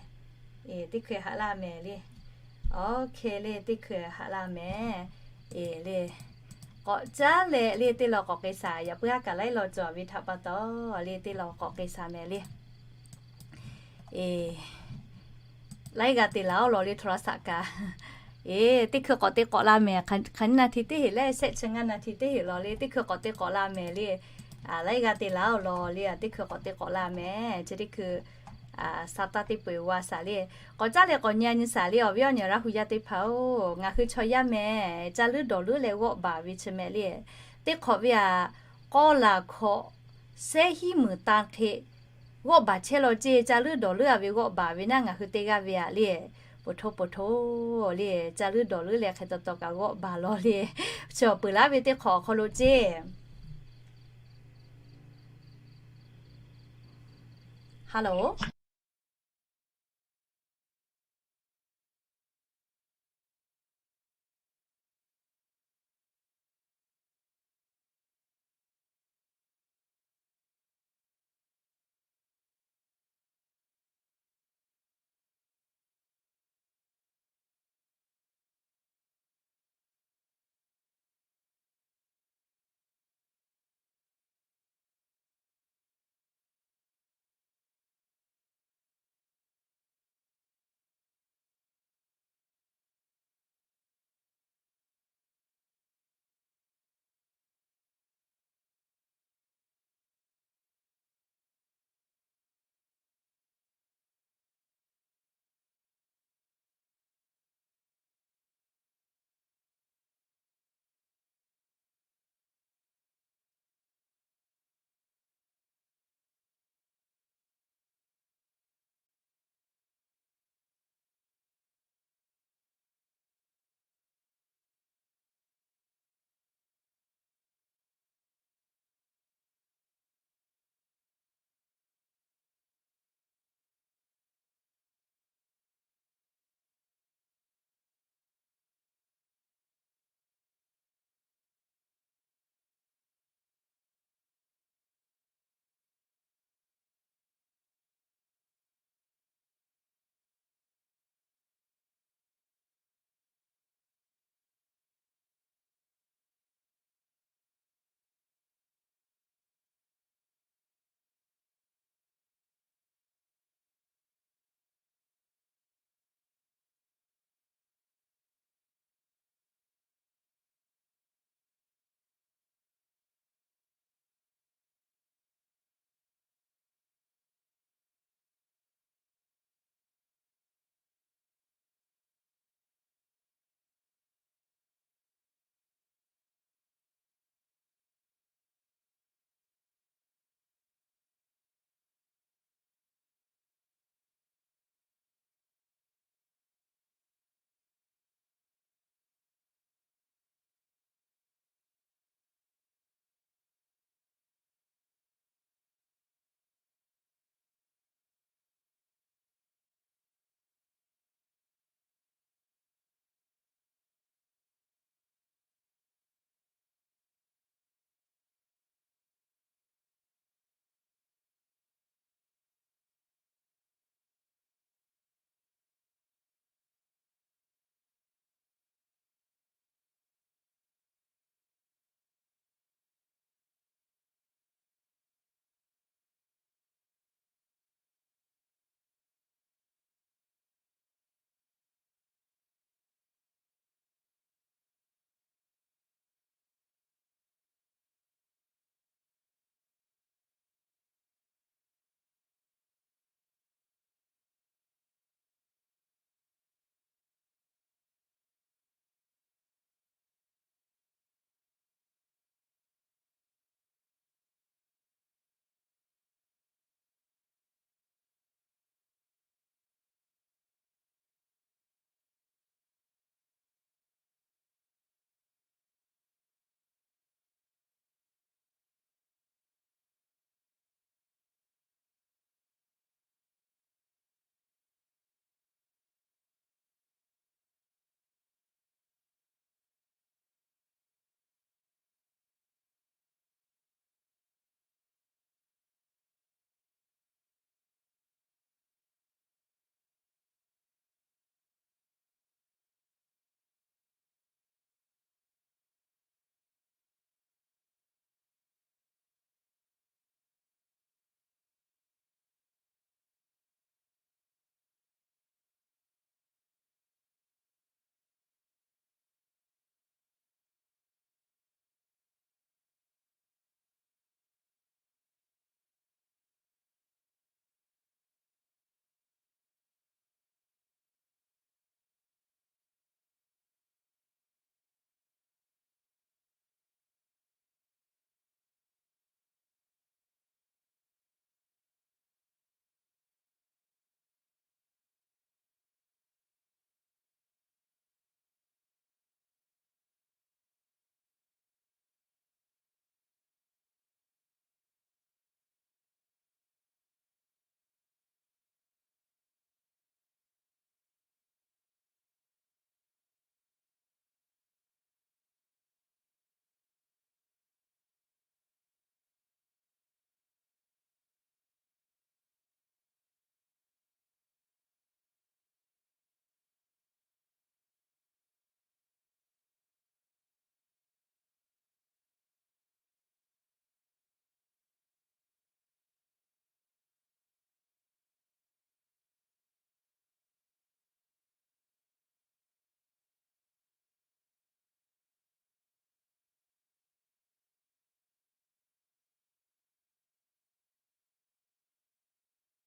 Teˇ hkui haꞈ laˇ mehˍ le. Oˇ hk'e le teˇ hkui haꞈ laˇ mehˍ. Le, k'awꞈ caˉ leh le teˇ law k'awꞈ k'ai shaˍ. Yaꞈ puiˉ aˉ kaꞈ laiˉ law cawˬ ve htaꞈ pa taw le teˇ law k'awꞈ k'ai shaˍ mehˍ le. Laiˉ g'a te laˬ-oˬ law le โทรศัพท์ kaꞈ. Teˇ hkui k'awꞈ te k'awꞈ la mehˍ. Hk'aˬ nyi นาที teˇ heˆ leh, shehˆ chi ngaˇ นาที teˇ heˆ law le, teˇ hkui k'awꞈ te k'awꞈ la mehˍ le. Laiˉ g'a te laˬ-oˬ law le, teˇ hkui k'awꞈ te k'awꞈ la mehˍ. Chi teˇ hkui sa taˇ teˇ peu-eˬ g'a shaˍ le. K'awꞈ caˉ leh k'awꞈ nyi a nyi shaˍ le, awˬ viˉ awˬ nyi Laˇ hu yaˇ teˇ hpaˍ-oˬ, ngaˬ hui chaw yaˇ mehˍ, ca leuˉ dawˬ leuˉ leh g'awˆ baˬ ve chi mehˍ le. Teˇ hk'awꞈ ve aꞈ, k'awˇ laˬ hkawꞈ sehˉ hiˉ meunˍ tan hk'e g'awˆ baˬ chehˇ law ceˇ. Ca leuˉ dawˬ leuˉ a ve g'awˆ baˬ ve naˉ ngaˬ hui teˇ g'aˇ ve aꞈ le, poˬ htoˇ poˬ htoˇ le, ca leuˉ dawˬ leuˉ leh hk'e taw taw kaꞈ g'awˆ baˬ law le. Chi awˬ peuˬ laˉ ve teˇ hk'awꞈ awˬ hk'aw lo ceˇ. Hello.